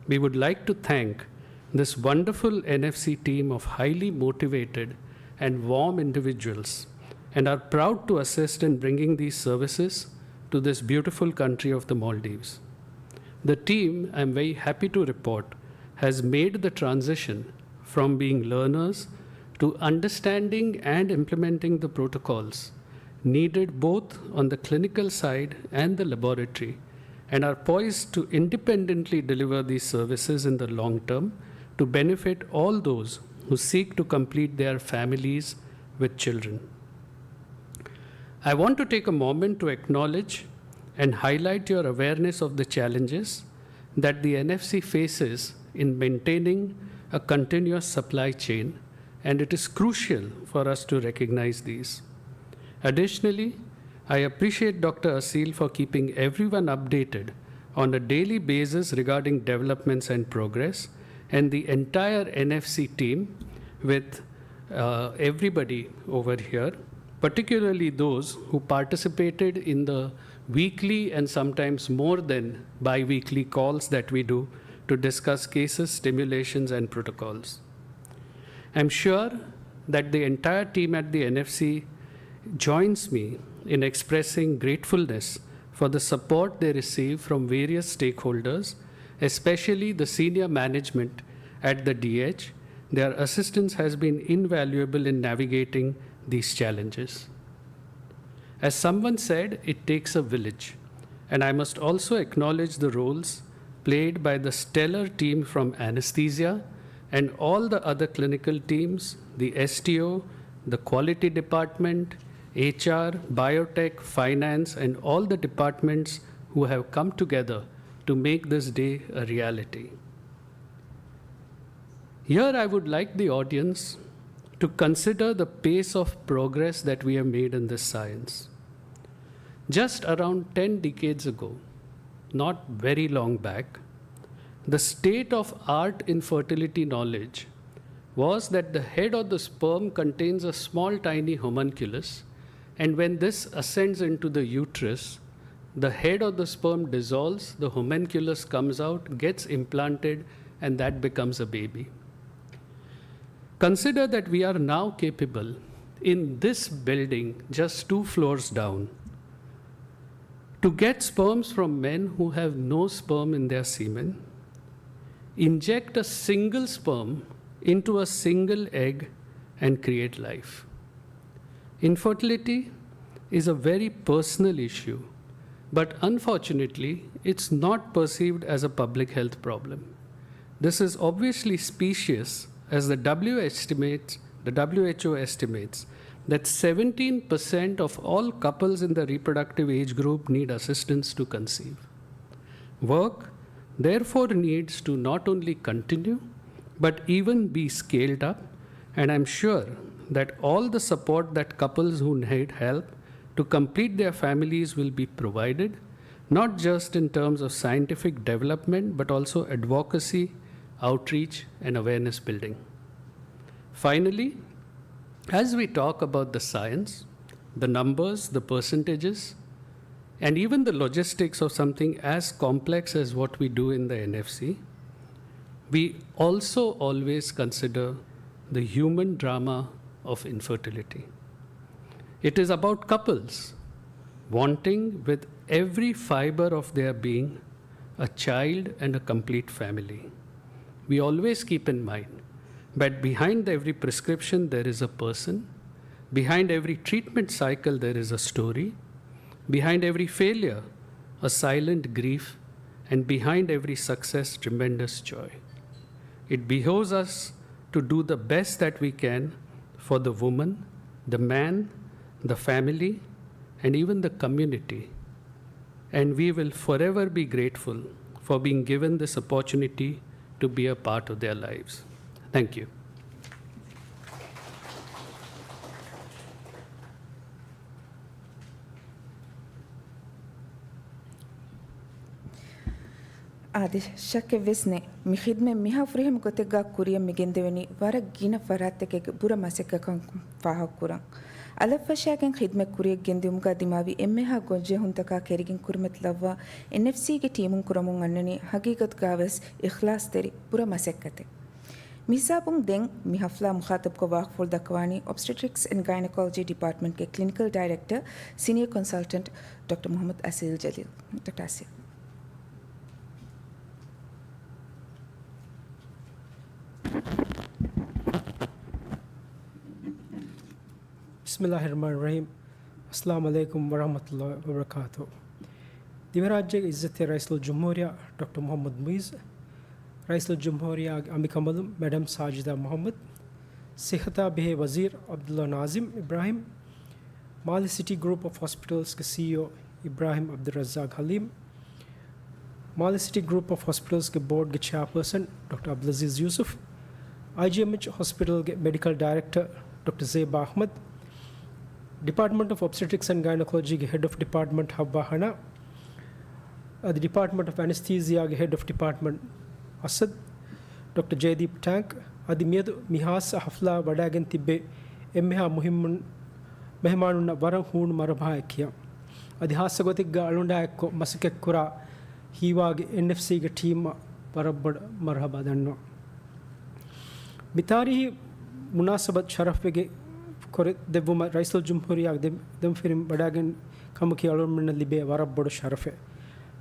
We would like to thank this wonderful N F C team of highly motivated and warm individuals and are proud to assist in bringing these services to this beautiful country of the Maldives. The team, I'm very happy to report, has made the transition from being learners to understanding and implementing the protocols needed both on the clinical side and the laboratory, and are poised to independently deliver these services in the long term to benefit all those who seek to complete their families with children. I want to take a moment to acknowledge and highlight your awareness of the challenges that the N F C faces in maintaining a continuous supply chain, and it is crucial for us to recognize these. Additionally, I appreciate Doctor Asil for keeping everyone updated on a daily basis regarding developments and progress, and the entire N F C team with uh, everybody over here, particularly those who participated in the weekly and sometimes more than bi-weekly calls that we do to discuss cases, stimulations, and protocols. I'm sure that the entire team at the N F C joins me in expressing gratefulness for the support they receive from various stakeholders, especially the senior management at the D H. Their assistance has been invaluable in navigating these challenges. As someone said, it takes a village, and I must also acknowledge the roles played by the stellar team from anesthesia and all the other clinical teams, the S T O, the quality department, H R, biotech, finance, and all the departments who have come together to make this day a reality. Here I would like the audience to consider the pace of progress that we have made in this science. Just around ten decades ago, not very long back, the state of art in fertility knowledge was that the head of the sperm contains a small, tiny homunculus, and when this ascends into the uterus, the head of the sperm dissolves, the homunculus comes out, gets implanted, and that becomes a baby. Consider that we are now capable, in this building just two floors down, to get sperms from men who have no sperm in their semen, inject a single sperm into a single egg, and create life. Infertility is a very personal issue, but unfortunately, it's not perceived as a public health problem. This is obviously specious, as the W estimates, the W H O estimates that seventeen percent of all couples in the reproductive age group need assistance to conceive. Work, therefore, needs to not only continue, but even be scaled up, and I'm sure that all the support that couples who need help to complete their families will be provided, not just in terms of scientific development, but also advocacy, outreach, and awareness building. Finally, as we talk about the science, the numbers, the percentages, And even the logistics of something as complex as what we do in the N F C, we also always consider the human drama of infertility. It is about couples wanting with every fiber of their being a child and a complete family. We always keep in mind that behind every prescription there is a person, behind every treatment cycle there is a story, behind every failure a silent grief, and behind every success tremendous joy. It behoves us to do the best that we can for the woman, the man, the family, and even the community. And we will forever be grateful for being given this opportunity to be a part of their lives. Thank you. އާދެ، ޝައްކެއްވެސް ނެތް. މި ޚިދްމަތް މިހާ ފުރިހަމަ ގޮތެއްގާ ކުރިއަށް މި ގެންދެވެނީ ވަރަށް ގިނަ ފަރާތްތަކެއްގެ ބުރަ މަސައްކަތްކަން ފާހަގަކުރަން. އަލަށްފަށާގެން ޚިދްމަތް ކުރިއަށް ގެންދިއުމުގާ ދިމާވި އެންމެހާ ގޮންޖެހުންތަކާ ކެރިގެން ކުރިމަތިލައްވާ އެންއެފްސީގެ ޓީމުން ކުރަމުން އަންނަނީ ހަގީގަތުގާވެސް އިޚްލާޞްތެރި ބުރަ މަސައްކަތެއް. މިހިސާބުން ދެން މި ހަފްލާ މުޚާޠަބުކޮށް ވާހަކަފުޅު ދައްކަވާނީ އޮބްސްޓެޓްރިކްސް އެންޑް ގައިނަކޮލޮޖީ ޑިޕާޓްމަންޓްގެ ކްލިނިކަލް ޑައިރެކްޓަރ، ސީނިއަރ ކޮންސަލްޓަންޓް ޑޮކްޓަރ މުޙައްމަދު އަސީލް ޖަލީލް. ޑޮކްޓަރ އަސީލް. ބިސްމިﷲ ރަޙްމާނި ރަޙީމް. އައްސަލާމު ޢަލައިކުމް ވަރަޙްމަތުﷲ ވަބަރަކާތުހު. ދިވެހިރާއްޖޭގެ ޢިއްޒަތްތެރި ރައީސުލްޖުމްހޫރިއްޔާ ޑޮކްޓަރ މުޙައްމަދު މުޢިއްޒު، ރައީސުލްޖުމްހޫރިއްޔާގެ އަނބިކަނބަލުން މެޑަމް ސާޖިދާ މުޙައްމަދު، ޞިއްޙަތާ ބެހޭ ވަޒީރު ޢަބްދުﷲ ނާޒިމް އިބްރާހިމް، މާލެ ސިޓީ ގްރޫޕް އޮފް ހޮސްޕިޓަލްސްގެ ސީއީއޯ އިބްރާހިމް ޢަބްދުއްރައްޒާޤް ޙަލީމް، މާލެ ސިޓީ ގްރޫޕް އޮފް ހޮސްޕިޓަލްސްގެ ބޯޑްގެ ޗެއާޕާސަން ޑޮކްޓަރ ޢަބްދުލްޢަޒީޒް ޔޫސުފް، އައިޖީއެމްއެޗް ހޮސްޕިޓަލްގެ މެޑިކަލް ޑައިރެކްޓަރ ޑޮކްޓަރ ޒޭބާ އަޙްމަދު، ޑިޕާޓްމަންޓް އޮފް އޮބްސްޓެޓްރިކްސް އެންޑް ގައިނަކޮލޮޖީގެ ހެޑް އޮފް ޑިޕާޓްމަންޓް ޙައްވާ ޙަނާ، އަދި ޑިޕާޓްމަންޓް އޮފް އެނެސްތީސިއާގެ ހެޑް އޮފް ޑިޕާޓްމަންޓް އަސަދު، ޑޮކްޓަރ ޖައިދީޕް ޓާންކް، އަދި މިއަދު މި ޚާއްޞަ ޙަފްލާ ވަޑައިގެން ތިއްބެވި އެންމެހާ މުހިއްމު މެހެމާނުންނަށް ވަރަށް ހޫނު މަރުޙަބާއެއް ކިޔަން. އަދި ޚާއްޞަ ގޮތެއްގާ އަޅުގަނޑާއެއްކޮށް މަސައްކަތްކުރާ ހީވާގެ އެންއެފްސީގެ ޓީމަށް ވަރަށް ބޮޑަށް މަރުޙަބާ ދަންނަވަން. މި ތާރީހީ މުނާސަބަތު ޝަރަފްވެގެން ކުރި ދެއްވުމަށް ރައީސުލްޖުމްހޫރިއްޔާގެ ދެ-، ދެމަފިރިން ވަޑައިގެން ކަމަކީ އަޅުގަނޑުމެންނަށް ލިބޭ ވަރަށް ބޮޑު ޝަރަފެއް.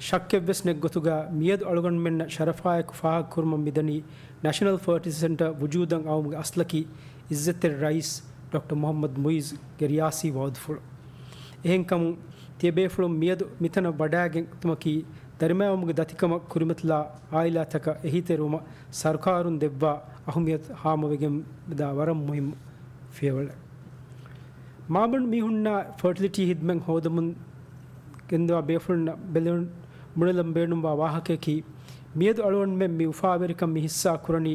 ޝައްކެއްވެސް ނެތް ގޮތުގާ މިއަދު އަޅުގަނޑުމެންނަށް ޝަރަފާއެކު ފާހަގަކުރުމަށް މިދަނީ ނޭޝަނަލް ފަރޓިލިޓީ ސެންޓަރ ވުޖޫދަށް އައުމުގެ އަސްލަކީ އިއްޒަތްތެރި ރައީސް ޑޮކްޓަރ މުޙައްމަދު މުޢިއްޒުގެ ރިޔާސީ ވަޢުދުފުޅު. އެހެންކަމުން ތިޔަބޭފުޅުން މިއަދު މިތަނަށް ވަޑައިގެން އުތުމަކީ ދަރިމައިވުމުގެ ދަތިކަމަށް ކުރިމަތިލާ އާއިލާތަކަށް އެހީތެރިވުމަށް ސަރުކާރުން ދެއްވާ އަހުމިއްޔަތު ހާމަވެގެންދާ ވަރަށް މުހިއްމު ފިޔަވަޅެއް. މާބަނޑު މީހުންނާ ފަރޓިލިޓީ ހިދްމަތް ހޯދަމުން ގެންދަވާ ބޭފުޅުންނަށް ބެލެން ބުނެލަން ބޭނުންވާ ވާހަކަޔަކީ، މިއަދު އަޅުގަނޑުމެން މި އުފާވެރިކަން މި ހިއްސާ ކުރަނީ،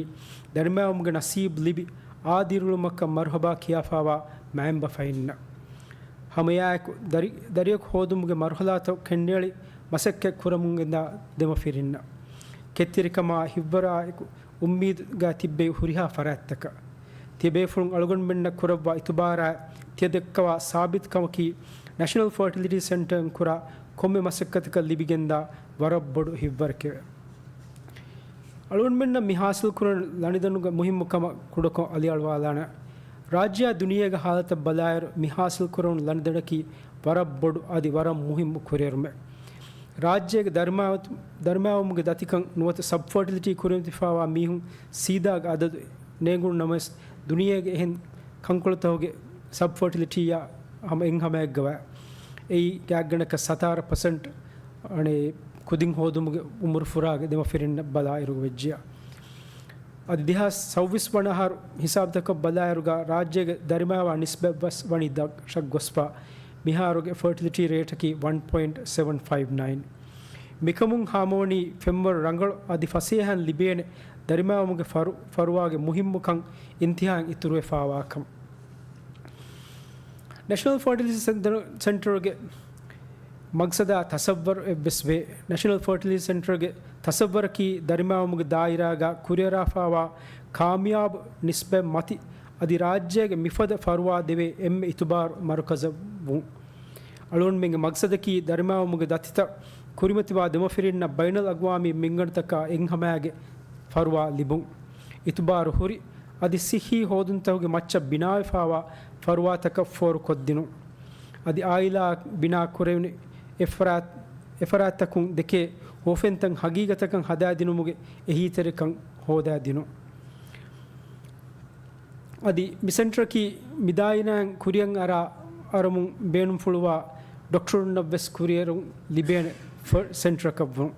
ދަރިމައިވުމުގެ ނަސީބު ލިބި އާދިއިރުޅުމަކަށް މަރުޙަބާ ކިޔާފާވާ މައިންބަފައިންނަށް. ހަމައެއާއެކު، ދަރި-، ދަރިޔަކު ހޯދުމުގެ މަރުޙަލާތައް ކެނޑިއަޅި މަސައްކަތް ކުރަމުން ގެންދާ ދެމަފިރިންނަށް. ކެތްތެރިކަމާ ހިތްވަރާއެކު އުއްމީދުގަ ތިއްބެވި ހުރިހާ ފަރާތްތަކަށް. ތިޔަބޭފުޅުން އަޅުގަނޑުމެންނަށް ކުރައްވާ އިތުބާރާއި ތިޔަ ދެއްކަވާ ސާބިތުކަމަކީ، ނޭޝަނަލް ފަރޓިލިޓީ ސެންޓަރުން ކުރާ ކޮންމެ މަސައްކަތަކަށް ލިބިގެންދާ ވަރަށް ބޮޑު ހިތްވަރެކެވެ. އަޅުގަނޑުމެންނަށް މި ހާސިލްކުރަން ލަނޑިދަނުގެ މުހިއްމުކަމަށް ކުޑަކޮށް އަލިއަޅުވާލާނަން. ރާއްޖެއާ ދުނިޔޭގެ ހާލަތަށް ބަލާއިރު، މި ހާސިލްކުރަން ލަނޑިދަނަކީ ވަރަށް ބޮޑު އަދި ވަރަށް މުހިއްމު ކުރިއެރުމެއް. ރާއްޖޭގެ ދަރިމައި-، ދަރިމައިވުމުގެ ދަތިކަން ނުވަތަ ސަބް ފަރޓިލިޓީ ކުރިމަތިފާވާ މީހުން ސީދާގެ އަދަދު ނޭނގުނު ނަމަވެސް، ދުނިޔޭގެ އެހެން ކަންކޮޅުތަކުގެ ސަބް ފަރޓިލިޓީއާ ހަމަ އެއްހަމައެއްގަވާ. އެއީ ގާތްގަނޑަކަށް ސަތާރަ ޕަސެންޓް އަނެއް ކުދިން ހޯދުމުގެ އުމުރު ފުރާގެ ދެމަފިރިންނަށް ބަލާއިރު ވެއްޖެޔާ. އަދި ދެހާސް ސައުވީސް ވަނަ އަހަރު ހިސާބުތަކަށް ބަލާއިރުގަ ރާއްޖޭގެ ދަރިމައިވާ ނިސްބަތްވެސް ވަނީ ދަށަށް ގޮސްފަ. މިހާރުގެ ފަރޓިލިޓީ ރޭޓަކީ ވަން ޕޮއިންޓް ސެވަން ފައިވް ނައިން. މިކަމުން ހާމަވަނީ ފެންވަރު ރަނގަޅު އަދި ފަސޭހައިން ލިބޭނެ ދަރިމައިވުމުގެ ފަރު-، ފަރުވާގެ މުހިއްމުކަން އިންތިހާއިން އިތުރުވެފާވާކަން. ނޭޝަނަލް ފަރޓިލިޓީ ސެންޓަރ-، ސެންޓަރުގެ މަގްސަދާ ތަސައްވަރު އެއްވެސް ވޭ. ނޭޝަނަލް ފަރޓިލިޓީ ސެންޓަރުގެ ތަސައްވަރަކީ ދަރިމައިވުމުގެ ދާއިރާގަ ކުރިއަރާފާވާ ކާމިޔާބު ނިސްބަތް މަތި އަދި ރާއްޖޭގެ މިފަދަ ފަރުވާ ދެވޭ އެންމެ އިތުބާރު މަރުކަޒަށް ވުން. އަޅުގަނޑުމެންގެ މަގްސަދަކީ ދަރިމައިވުމުގެ ދަތިތައް ކުރިމަތިވާ ދެމަފިރިންނަށް ބައިނަލްއަގްވާމީ މިންގަނޑުތަކާ އެއްހަމައިގެ ފަރުވާ ލިބުން. އިތުބާރު ހުރި، އަދި ސިއްހީ ހޯދުންތަކުގެ މައްޗަށް ބިނާވެފާވާ ފަރުވާތަކަށް ފޯރުކޮށްދިނުން. އަދި އާއިލާއަށް ބިނާ ކުރެވުނު އެފްރާތް، އެފަރާތްތަކުން ދެކޭ ހުވަފެންތައް ހަގީގަތަކަށް ހަދާދިނުމުގެ އެހީތެރިކަން ހޯދާދިނުން. އަދި މި ސެންޓަރަކީ މިދާއިރާއިން ކުރިއަށް އަރާ އަރަމުން ބޭނުންފުޅުވާ ޑޮކްޓަރުންނަށްވެސް ކުރިއެރުން ލިބޭނެ ފަ-، ސެންޓަރަކަށްވުން.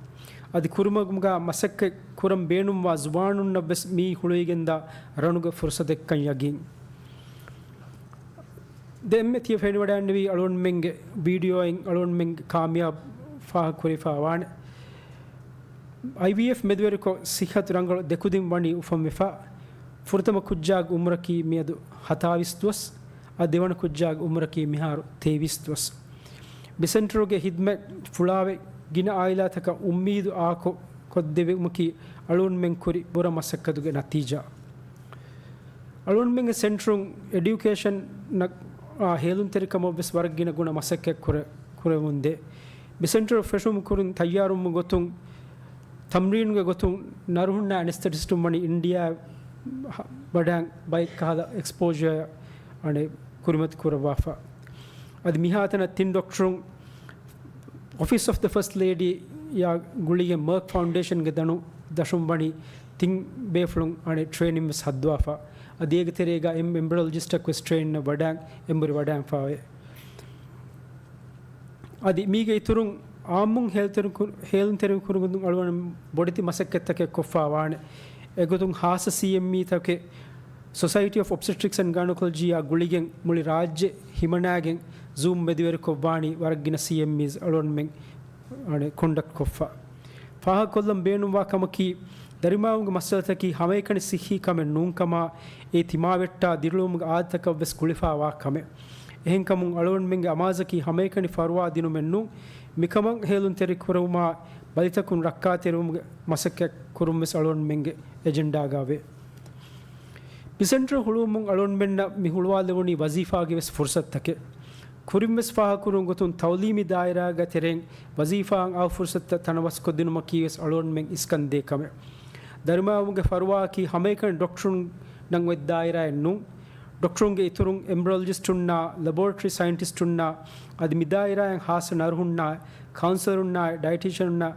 އަދި ކުރިމަގުމުގަ މަސައްކަތް ކުރަން ބޭނުންވާ ޒުވާނުންނަށްވެސް މިއީ ހުޅުވިގެންދާ ރަނުގެ ފުރުސަތެއްކަން ޔަގީން. ދެންމެ ތިޔަ ފެނިވަޑައިންނެވީ އަޅުގަނޑުމެންގެ ވީޑިއޯއިން އަޅުގަނޑުމެންގެ ކާމިޔާބު ފާހަގަކުރެވިފާ ވާނެ. އައިވީއެފް މެދުވެރިކޮށް ސިއްހަތު ރަނގަޅު ދެކުދިން ވަނީ އުފަންވެފަ. ފުރަތަމަ ކުއްޖާގެ އުމުރަކީ މިއަދު ހަތާވީސް ދުވަސް، އަދި ދެވަނަ ކުއްޖާގެ އުމުރަކީ މިހާރު ތޭވީސް ދުވަސް. މި ސެންޓަރުގެ ހިދްމަތް ފުޅާވެ ގިނަ އާއިލާތަކަށް އުއްމީދު އާކޮށް ކޮށްދެވުމަކީ އަޅުގަނޑުމެން ކުރި ބުރަ މަސައްކަތުގެ ނަތީޖާ. އަޅުގަނޑުމެންގެ ސެންޓަރުން އެޑިއުކޭޝަނަށް، އާ، ހޭލުންތެރިކަމަށް ވެސް ވަރަށް ގިނަ ގުނަ މަސައްކަތް ކުރެ-، ކުރެވުންދޭ. މި ސެންޓަރު ފެށުން ކުރިން ތައްޔާރުވުމުގެ ގޮތުން، ތަމްރީނުގެ ގޮތުން ނަރުހުންނާ އެނެސްތެޓިސްޓުން ވަނީ އިންޑިއާ ވަޑައި ބައެއް ކަހަލަ އެކްސްޕޯޖަރ އަނެއް ކުރިމަތި ކުރައްވާފަ. އަދި މިހާތަނަށް ތިން ޑޮކްޓަރުން އޮފީސް އޮފް ދަ ފަސްޓް ލޭޑީ ޔާ ގުޅިގެން މާކް ފައުންޑޭޝަންގެ ދަނު-، ދަށުން ވަނީ ތިން ބޭފުޅުން އަނެއް ޓްރޭނިން ވެސް ހައްދަވާފަ. އަދި އޭގެ ތެރޭގަ އެމް-، އެމްބްރިއޮލޮޖިސްޓަކު ވެސް ޓްރޭނިން ވަޑައި އެނބުރި ވަޑައިފާވޭ. އަދި މީގެ އިތުރުން އާއްމުން ހޭލުންތެރިކުރު-، ހޭލުންތެރިކުރުމުގެ އަޅުގަނޑު ބޮޑެތި މަސައްކަތްތަކެއް ކޮށްފާ ވާނެ. އެގޮތުން ހާއްސަ ސީއެމްއީތަކެއް ސޮސައިޓީ އޮފް އޮބްސްޓެޓްރިކްސް އެންޑް ގައިނޮކޮލޮޖީއާ ގުޅިގެން މުޅި ރާއްޖެ ހިމަނާގެން ޒޫމް މެދުވެރިކޮށްވާނީ ވަރަށް ގިނަ ސީއެމްއީސް އަޅުގަނޑުމެން ކޮންޑަކްޓް ކޮށްފަ. ފާހަގަކޮށްލަން ބޭނުންވާ ކަމަކީ، ދަރިމައިވުމުގެ މައްސަލަތަކީ ހަމައެކަނި ސިއްހީ ކަމެއް ނޫންކަމާ، އެ ތިމާވެއްޓާ ދިރިއުޅުމުގެ އާދަތަކަށްވެސް ގުޅިފާވާ ކަމެއް. އެހެންކަމުން އަޅުގަނޑުމެންގެ އަމާޒަކީ ހަމައެކަނި ފަރުވާ ދިނުމެއް ނޫން، މިކަމަށް ހޭލުންތެރިކުރެވުމާ، ބަލިތަކުން ރައްކާތެރިވުމުގެ މަސައްކަތް ކުރުންވެސް އަޅުގަނޑުމެންގެ އެޖެންޑާގަވޭ. މި ސެންޓަރ ހުޅުވުމުން އަޅުގަނޑުމެންނަށް މި ހުޅުވާލެވުނީ ވަޒީފާގެ ވެސް ފުރުސަތުތަކެއް. ކުރިންވެސް ފާހަގަކުރުން ގޮތުން ތައުލީމީ ދާއިރާގެ ތެރެއިން ވަޒީފާއަށް އައު ފުރުސަތުތައް ތަނަވަސްކޮށްދިނުމަކީ ވެސް އަޅުގަނޑުމެން އިސްކަންދޭ ކަމެއް. ދަރިމައިވުމުގެ ފަރުވާއަކީ ހަމައެކަނި ޑޮކްޓަރުންނަށް އޮތް ދާއިރާއެއް ނޫން. ޑޮކްޓަރުންގެ އިތުރުން އެމްބްރިއޮލޮޖިސްޓުންނާ، ލެބޯރެޓަރީ ސައިންޓިސްޓުންނާ، އަދި މި ދާއިރާއިން ހާއްސަ ނަރުހުންނާ، ކައުންސަލަރުންނާ، ޑައިޓީޝަނުންނާ،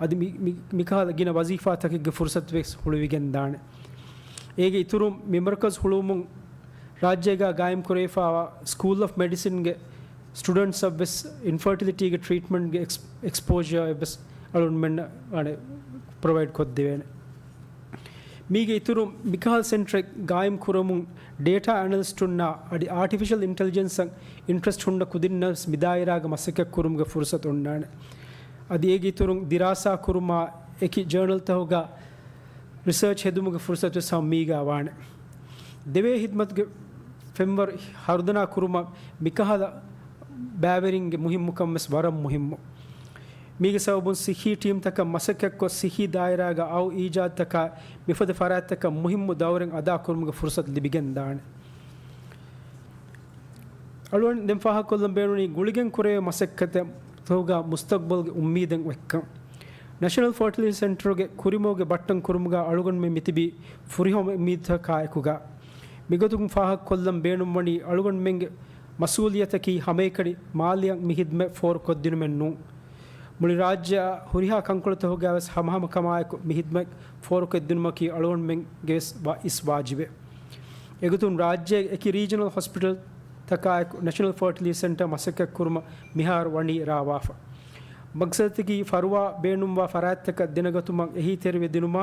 އަދި މި، މި، މިކަހަލަ ގިނަ ވަޒީފާތަކެއްގެ ފުރުސަތު ވެސް ހުޅުވިގެންދާނެ. އޭގެ އިތުރުން މި މަރުކަޒް ހުޅުވުމުން ރާއްޖޭގަ ގާއިމް ކުރެވިފާވާ ސްކޫލް އޮފް މެޑިސިންގެ ސްޓުޑެންޓްސްއަށްވެސް އިންފަޓިލިޓީގެ ޓްރީޓްމަންޓްގެ އެކްސް-، އެކްސްޕޯޖަރ އެއްވެސް އަޅުގަނޑުމެންނަށް ޕްރޮވައިޑް ކޮށްދެވޭނެ. މީގެ އިތުރުން މިކަހަލަ ސެންޓަރެއް ގާއިމް ކުރަމުން ޑޭޓާ އެނަލިސްޓުންނާ އަދި އާޓިފިޝަލް އިންޓެލިޖެންސަށް އިންޓްރެސްޓް ހުންނަ ކުދިންނަށް މިދާއިރާގެ މަސައްކަތް ކުރުމުގެ ފުރުސަތު އޮންނާނެ. އަދި އޭގެ އިތުރުން ދިރާސާ ކުރުމާ އެކި ޖަރނަލްތަކުގަ ރިސާޗް ހެދުމުގެ ފުރުސަތުވެސް ހަމަ މީގާ ވާނެ. ދެވޭ ހިދްމަތުގެ ފެންވަރު ހަރުދަނާ ކުރުމަށް މިކަހަލަ ބައިވެރިންގެ މުހިއްމުކަން ވެސް ވަރަށް މުހިއްމު. މީގެ ސަބަބުން ސިއްހީ ޓީމްތަކަށް މަސައްކަތްކޮށް، ސިއްހީ ދާއިރާގަ އައު އީޖާދުތަކާ މިފަދަ ފަރާތްތަކަށް މުހިއްމު ދައުރެއް އަދާކުރުމުގެ ފުރުސަތު ލިބިގެންދާނެ. އަޅުގަނޑު ދެން ފާހަގަކޮށްލަން ބޭނުނީ ގުޅިގެން ކުރެވޭ މަސައްކަތެއް ތަކުގަ މުސްތަގްބަލްގެ އުއްމީދެއް އޮތްކަން. ނެޝަނަލް ފަރޓިލިޓީ ސެންޓަރުގެ ކުރިމަގުގެ ބައްޓަން ކުރުމުގަ އަޅުގަނޑުމެން މިތިބީ ފުރިހަމަ އުއްމީދުތަކާ އެކުގަ. މިގޮތުން ފާހަގަކޮށްލަން ބޭނުންވަނީ އަޅުގަނޑުމެންގެ މަސްއޫލިއްޔަތަކީ ހަމައެކަނި މާލެއަށް މި ހިދްމަތް ފޯރުކޮށްދިނުމެއް ނޫން. މުޅި ރާއްޖެއަށް ހުރިހާ ކަންކޮޅުތަކުގައިވެސް ހަމަހަމަކަމާއެކު މި ހިދްމަތް ފޯރުކޮށްދިނުމަކީ އަޅުގަނޑުމެންގެވެސް ވަ-، އިސް ވާޖިބެއް. އެގޮތުން ރާއްޖޭގެ އެކި ރީޖަނަލް ހޮސްޕިޓަލްތަކާއެކު ނެޝަނަލް ފަރޓިލިޓީ ސެންޓަރ މަސައްކަތްކުރުމަށް މިހާރު ވަނީ ރާވާފަ. މަގްސަދަކީ ފަރުވާ ބޭނުންވާ ފަރާތްތަކަށް ދެނެގަތުމަށް އެހީތެރިވެ ދިނުމާ،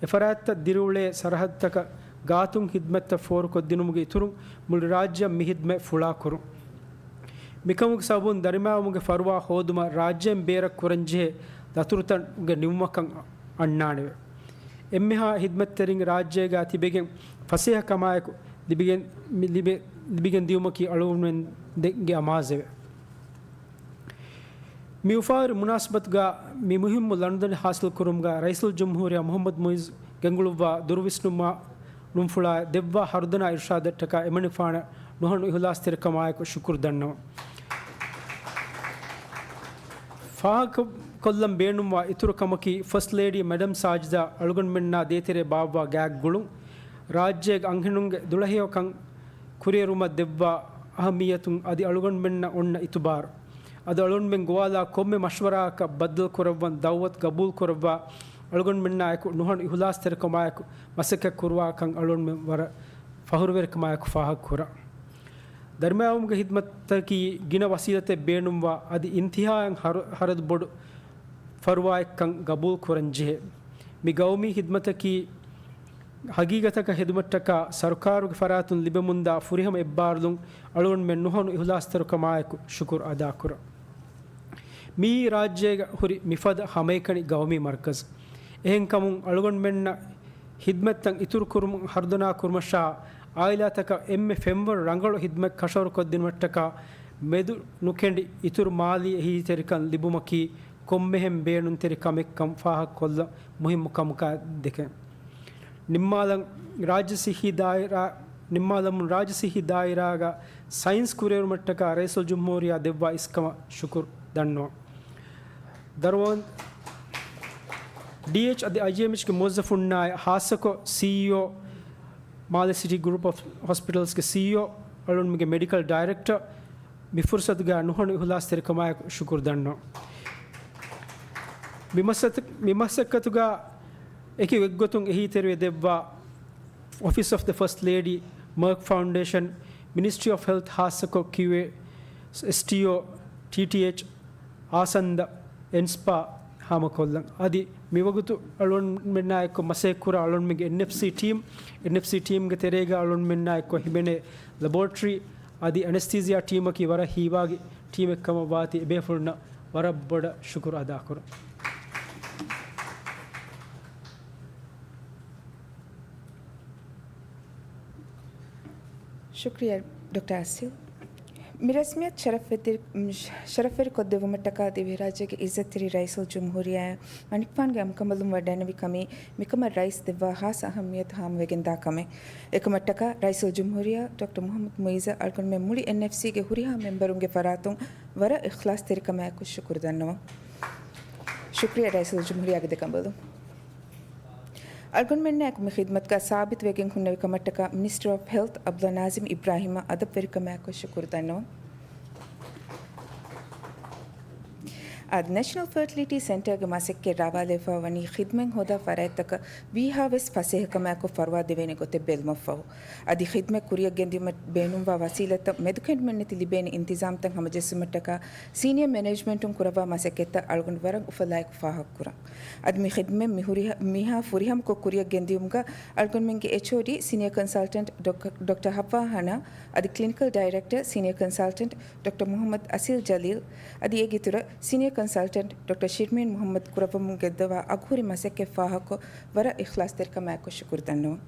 އެފަރާތްތައް ދިރިއުޅޭ ސަރަހައްދުތަކަށް ގާތުން ހިދްމަތްތައް ފޯރުކޮށްދިނުމުގެ އިތުރުން މުޅި ރާއްޖެއަށް މި ހިދްމަތް ފުޅާކުރުން. މިކަމުގެ ސަބަބުން ދަރިމައިވުމުގެ ފަރުވާ ހޯދުމަށް ރާއްޖޭން ބޭރަށް ކުރަންޖެހޭ ދަތުރުތަކުގެ ނިމުމަކަށް އަންނާނެވެ. އެންމެހާ ހިދްމަތްތެރިން ރާއްޖޭގަ ތިބެގެން ފަސޭހަކަމާއެކު ލިބިގެން، މި ލިބެ-، ލިބިގެން ދިޔުމަކީ އަޅުގަނޑުމެންގެ އަމާޒެވެ. މި އުފާވެރި މުނާސަބަތުގަ މި މުހިއްމު ލަނޑުދަނޑި ހާސިލްކުރުމުގަ ރައީސުލްޖުމްހޫރިއްޔާ މުޙައްމަދު މުޢިއްޒު ގެންގުޅުއްވާ ދުރުވިސްނުންފުޅާއި ދެއްވާ ހަރުދަނާ އިރުޝާދަށްޓަކާ އެމަނިކުފާނަށް ނުހަނު އިހުލާސްތެރިކަމާއެކު ޝުކުރު ދަންނަވަން. ފާހަގަކޮށްލަން ބޭނުންވާ އިތުރު ކަމަކީ، ފަސްޓް ލޭޑީ މެޑަމް ސާޖިދާ އަޅުގަނޑުމެންނާ ދޭތެރޭ ބާއްވާ ގާތްގުޅުން، ރާއްޖޭގެ އަންހެނުންގެ ދުޅަހެޔޮކަން ކުރިއެރުމަށް ދެއްވާ އަހައްމިއްޔަތުން އަދި އަޅުގަނޑުމެންނަށް އޮންނަ އިތުބާރު. އަދި އަޅުގަނޑުމެން ގޮވާލާ ކޮންމެ މަޝްވަރާއަކަށް ބައްދަލުކުރައްވަން ދައުވަތު ގަބޫލުކުރައްވާ، އަޅުގަނޑުމެންނާއެކު ނުހަނު އިހުލާސްތެރިކަމާއެކު މަސައްކަތް ކުރުވާކަން އަޅުގަނޑުމެން ވަރަށް ފަހުރުވެރިކަމާއެކު ފާހަގަކުރާ. ދަރިމައިވުމުގެ ހިދްމަތަކީ ގިނަ ވަސީލަތެއް ބޭނުންވާ، އަދި އިންތިހާއަށް ހަރު-، ހަރަދު ބޮޑު ފަރުވާއެއްކަން ގަބޫލު ކުރަން ޖެހޭ. މި ގައުމީ ހިދްމަތަކީ ހަގީގަތަކަށް ހެދުމަށްޓަކާ ސަރުކާރުގެ ފަރާތުން ލިބެމުންދާ ފުރިހަމަ އެއްބާރުލުން އަޅުގަނޑުމެން ނުހަނު އިހުލާސްތެރިކަމާއެކު ޝުކުރު އަދާކުރަން. މިއީ ރާއްޖޭގަ ހުރި މިފަދަ ހަމައެކަނި ގައުމީ މަރުކަޒު. އެހެންކަމުން އަޅުގަނޑުމެންނަށް ހިދްމަތްތައް އިތުރުކުރުމަށް ހަރުދަނާ ކުރުމަށާ، އާއިލާތަކަށް އެންމެ ފެންވަރު ރަނގަޅު ހިދްމަތް ކަށަވަރުކޮށްދިނުމަށްޓަކާ މެދު ނުކެނޑި އިތުރު މާލީ އެހީތެރިކަން ލިބުމަކީ ކޮންމެހެން ބޭނުންތެރި ކަމެއްކަން ފާހަގަކޮށްލަން މުހިއްމު ކަމަކާ ދެކެން. ނިންމާލަން ރާއްޖެ ސިއްހީ ދާއިރާ، ނިންމާލަމުން ރާއްޖެ ސިއްހީ ދާއިރާގަ ސައިންސް ކުރިއެރުމަށްޓަކާ ރައީސުލްޖުމްހޫރިއްޔާ ދެއްވާ އިސްކަމަށް ޝުކުރު ދަންނަވަން. ދަރުވަން ޑީއެޗް އަދި އައިޖީއެމްއެޗްގެ މުވައްޒަފުންނާއި ހާއްސަކޮށް ސީއީއޯ، މާލެ ސިޓީ ގްރޫޕް އޮފް ހޮސްޕިޓަލްސްގެ ސީއީއޯ، އަޅުންމެގެ މެޑިކަލް ޑައިރެކްޓަރ، މި ފުރުސަތުގަ ނުހަނު އިހުލާސްތެރިކަމާއެކު ޝުކުރު ދަންނަވަން. މި މަސައް-، މި މަސައްކަތުގަ އެކި އެއްގޮތުން އެހީތެރިވެ ދެއްވާ އޮފީސް އޮފް ދަ ފަސްޓް ލޭޑީ، މާކް ފައުންޑޭޝަން، މިނިސްޓްރީ އޮފް ހެލްތް ހާއްސަކޮށް ކިއުއޭ، އެސްޓީއޯ، ޓީޓީއެޗް، އާސަންދަ، އެންސްޕާ ހާމަކޮށްލަން. އަދި މިވަގުތު އަޅުގަނޑުމެންނާއެކު މަސައްކަތްކުރާ އަޅުގަނޑުމެންގެ އެންއެފްސީ ޓީމް، އެންއެފްސީ ޓީމްގެ ތެރޭގަ އަޅުގަނޑުމެންނާއެކު ހިމެނޭ ލެބޯރެޓަރީ އަދި އެނެސްތީސިއާ ޓީމަކީ ވަރަށް ހީވާގި ޓީމެއްކަމަށް ވާތީ އެބޭފުޅުންނަށް ވަރަށް ބޮޑަށް ޝުކުރު އަދާކުރަން. ޝުކްރިޔާ ޑޮކްޓަރ އަސިލް. މި ރަސްމިއްޔަތު ޝަރަފްވެތި-، ޝަރަފްވެރިކޮށްދެއްވުމަށްޓަކާ ދިވެހިރާއްޖޭގެ އިއްޒަތްތެރި ރައީސުލްޖުމްހޫރިއްޔާ މަނިކުފާނުގެ އަނބުކަނބަލުން ވަޑައިނެވި ކަމީ މިކަމަށް ރައީސް ދެއްވާ ހާއްސަ އަހައްމިއްޔަތު ހާމަވެގެންދާ ކަމެއް. އެކަމަށްޓަކާ ރައީސުލްޖުމްހޫރިއްޔާ ޑޮކްޓަރ މުޙައްމަދު މުޢިއްޒަށް އަޅުގަނޑުމެން މުޅި އެންއެފްސީގެ ހުރިހާ މެމްބަރުންގެ ފަރާތުން ވަރަށް އިޚްލާޞްތެރިކަމާއެކު ޝުކުރު ދަންނަވަން. ޝުކްރިޔާ ރައީސުލްޖުމްހޫރިއްޔާގެ ދެ ކަނބަލުން. އަޅުގަނޑުމެންނާއެކު މި ޚިދްމަތުގަ ސާބިތުވެގެން ހުންނެވި ކަމަށްޓަކާ މިނިސްޓަރ އޮފް ހެލްތް އަބްދުﷲ ނާޒިމް އިބްރާހީމަށް އަދަބުވެރިކަމާއެކު ޝުކުރު ދަންނަވަން. އަދި ނެޝަނަލް ފަރޓިލިޓީ ސެންޓަރގެ މަސައްކަތް ރާވާލެވިފައި ވަނީ ޚިދްމަތް ހޯދާ ފަރާތްތަކަށް ވީހާވެސް ފަސޭހަކަމާއެކު ފަރުވާ ދެވޭނެ ގޮތެއް ބެލުމަށްފަހު. އަދި ޚިދްމަތް ކުރިއަށް ގެންދިއުމަށް ބޭނުންވާ ވަސީލަތްތައް މެދުކެނޑުމެއްނެތި ލިބޭނެ އިންތިޒާމްތައް ހަމަޖެއްސުމަށްޓަކާ ސީނިއަރ މެނޭޖްމަންޓުން ކުރައްވާ މަސައްކަތްތައް އަޅުގަނޑު ވަރަށް އުފަލާއެކު ފާހަގަކުރަން. އަދި މި ޚިދްމަތް މި ހުރިހަ-، މިހާ ފުރިހަމަކޮށް ކުރިއަށް ގެންދިއުމުގަ އަޅުގަނޑުމެންގެ އެޗްއޯޑީ ސީނިއަރ ކޮންސަލްޓަންޓް ޑޮކް-، ޑޮކްޓަރ ހައްވާ ހަނާ އަދި ކްލިނިކަލް ޑައިރެކްޓަރ ސީނިއަރ ކޮންސަލްޓަންޓް ޑޮކްޓަރ މުޙައްމަދު އަސިލް ޖަލީލް އަދި އޭގެ އިތުރަށް ސީނިއަރ ކޮންސަލްޓަންޓް ޑޮކްޓަރ ޝިރްމީން މުޙައްމަދު ކުރައްވަމުން ގެންދަވާ އަގުހުރި މަސައްކަތް ފާހަގަކޮށް ވަރަށް އިޚްލާޞްތެރިކަމާއެކު ޝުކުރު ދަންނަވަން.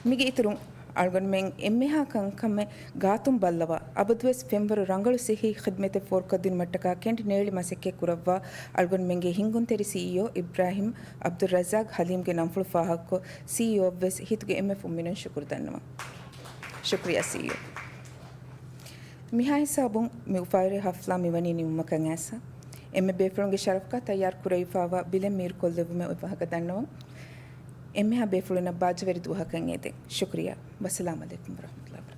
މީގެ އިތުރުން އަޅުގަނޑުމެން އެންމެހާ ކަންކަމެއް ގާތުން ބައްލަވާ، އަބަދުވެސް ފެންވަރު ރަނގަޅު ސިއްހީ ޚިދްމަތެއް ފޯރުކޮށްދިނުމަށްޓަކާ ކެނޑި ނޭޅި މަސައްކަތް ކުރައްވާ އަޅުގަނޑުމެންގެ ހިންގުންތެރި ސީއީއޯ އިބްރާހިމް އަބްދުއްރައްޒާޤް ޙަލީމްގެ ނަންފުޅު ފާހަގަކޮށް، ސީއީއޯއަށްވެސް ހިތުގެ އެންމެ ފުންމިނުން ޝުކުރު ދަންނަވަން. ޝުކްރިޔާ ސީއީއޯ. މިހާ ހިސާބުން މި އުފާވެރި ޙަފްލާ މިވަނީ ނިމުމަކަށް އައިސް، އެންމެ ބޭފުޅުންގެ ޝަރަފަކާ ތައްޔާރު ކުރެވިފައިވާ ބިލެއް މީރުކޮށްލެއްވުމެއް އޮތް ފަހަކަށް ދަންނަވަން. އެންމެހާ ބޭފުޅުންނަށް ބާއްޖަވެރި ދުވަހަކަށް އެދެން. ޝުކްރިޔާ. ވައްސަލާމް ޢަލައިކުމް ވަރަޙްމަތުﷲ ވަބަރަކާތުހު.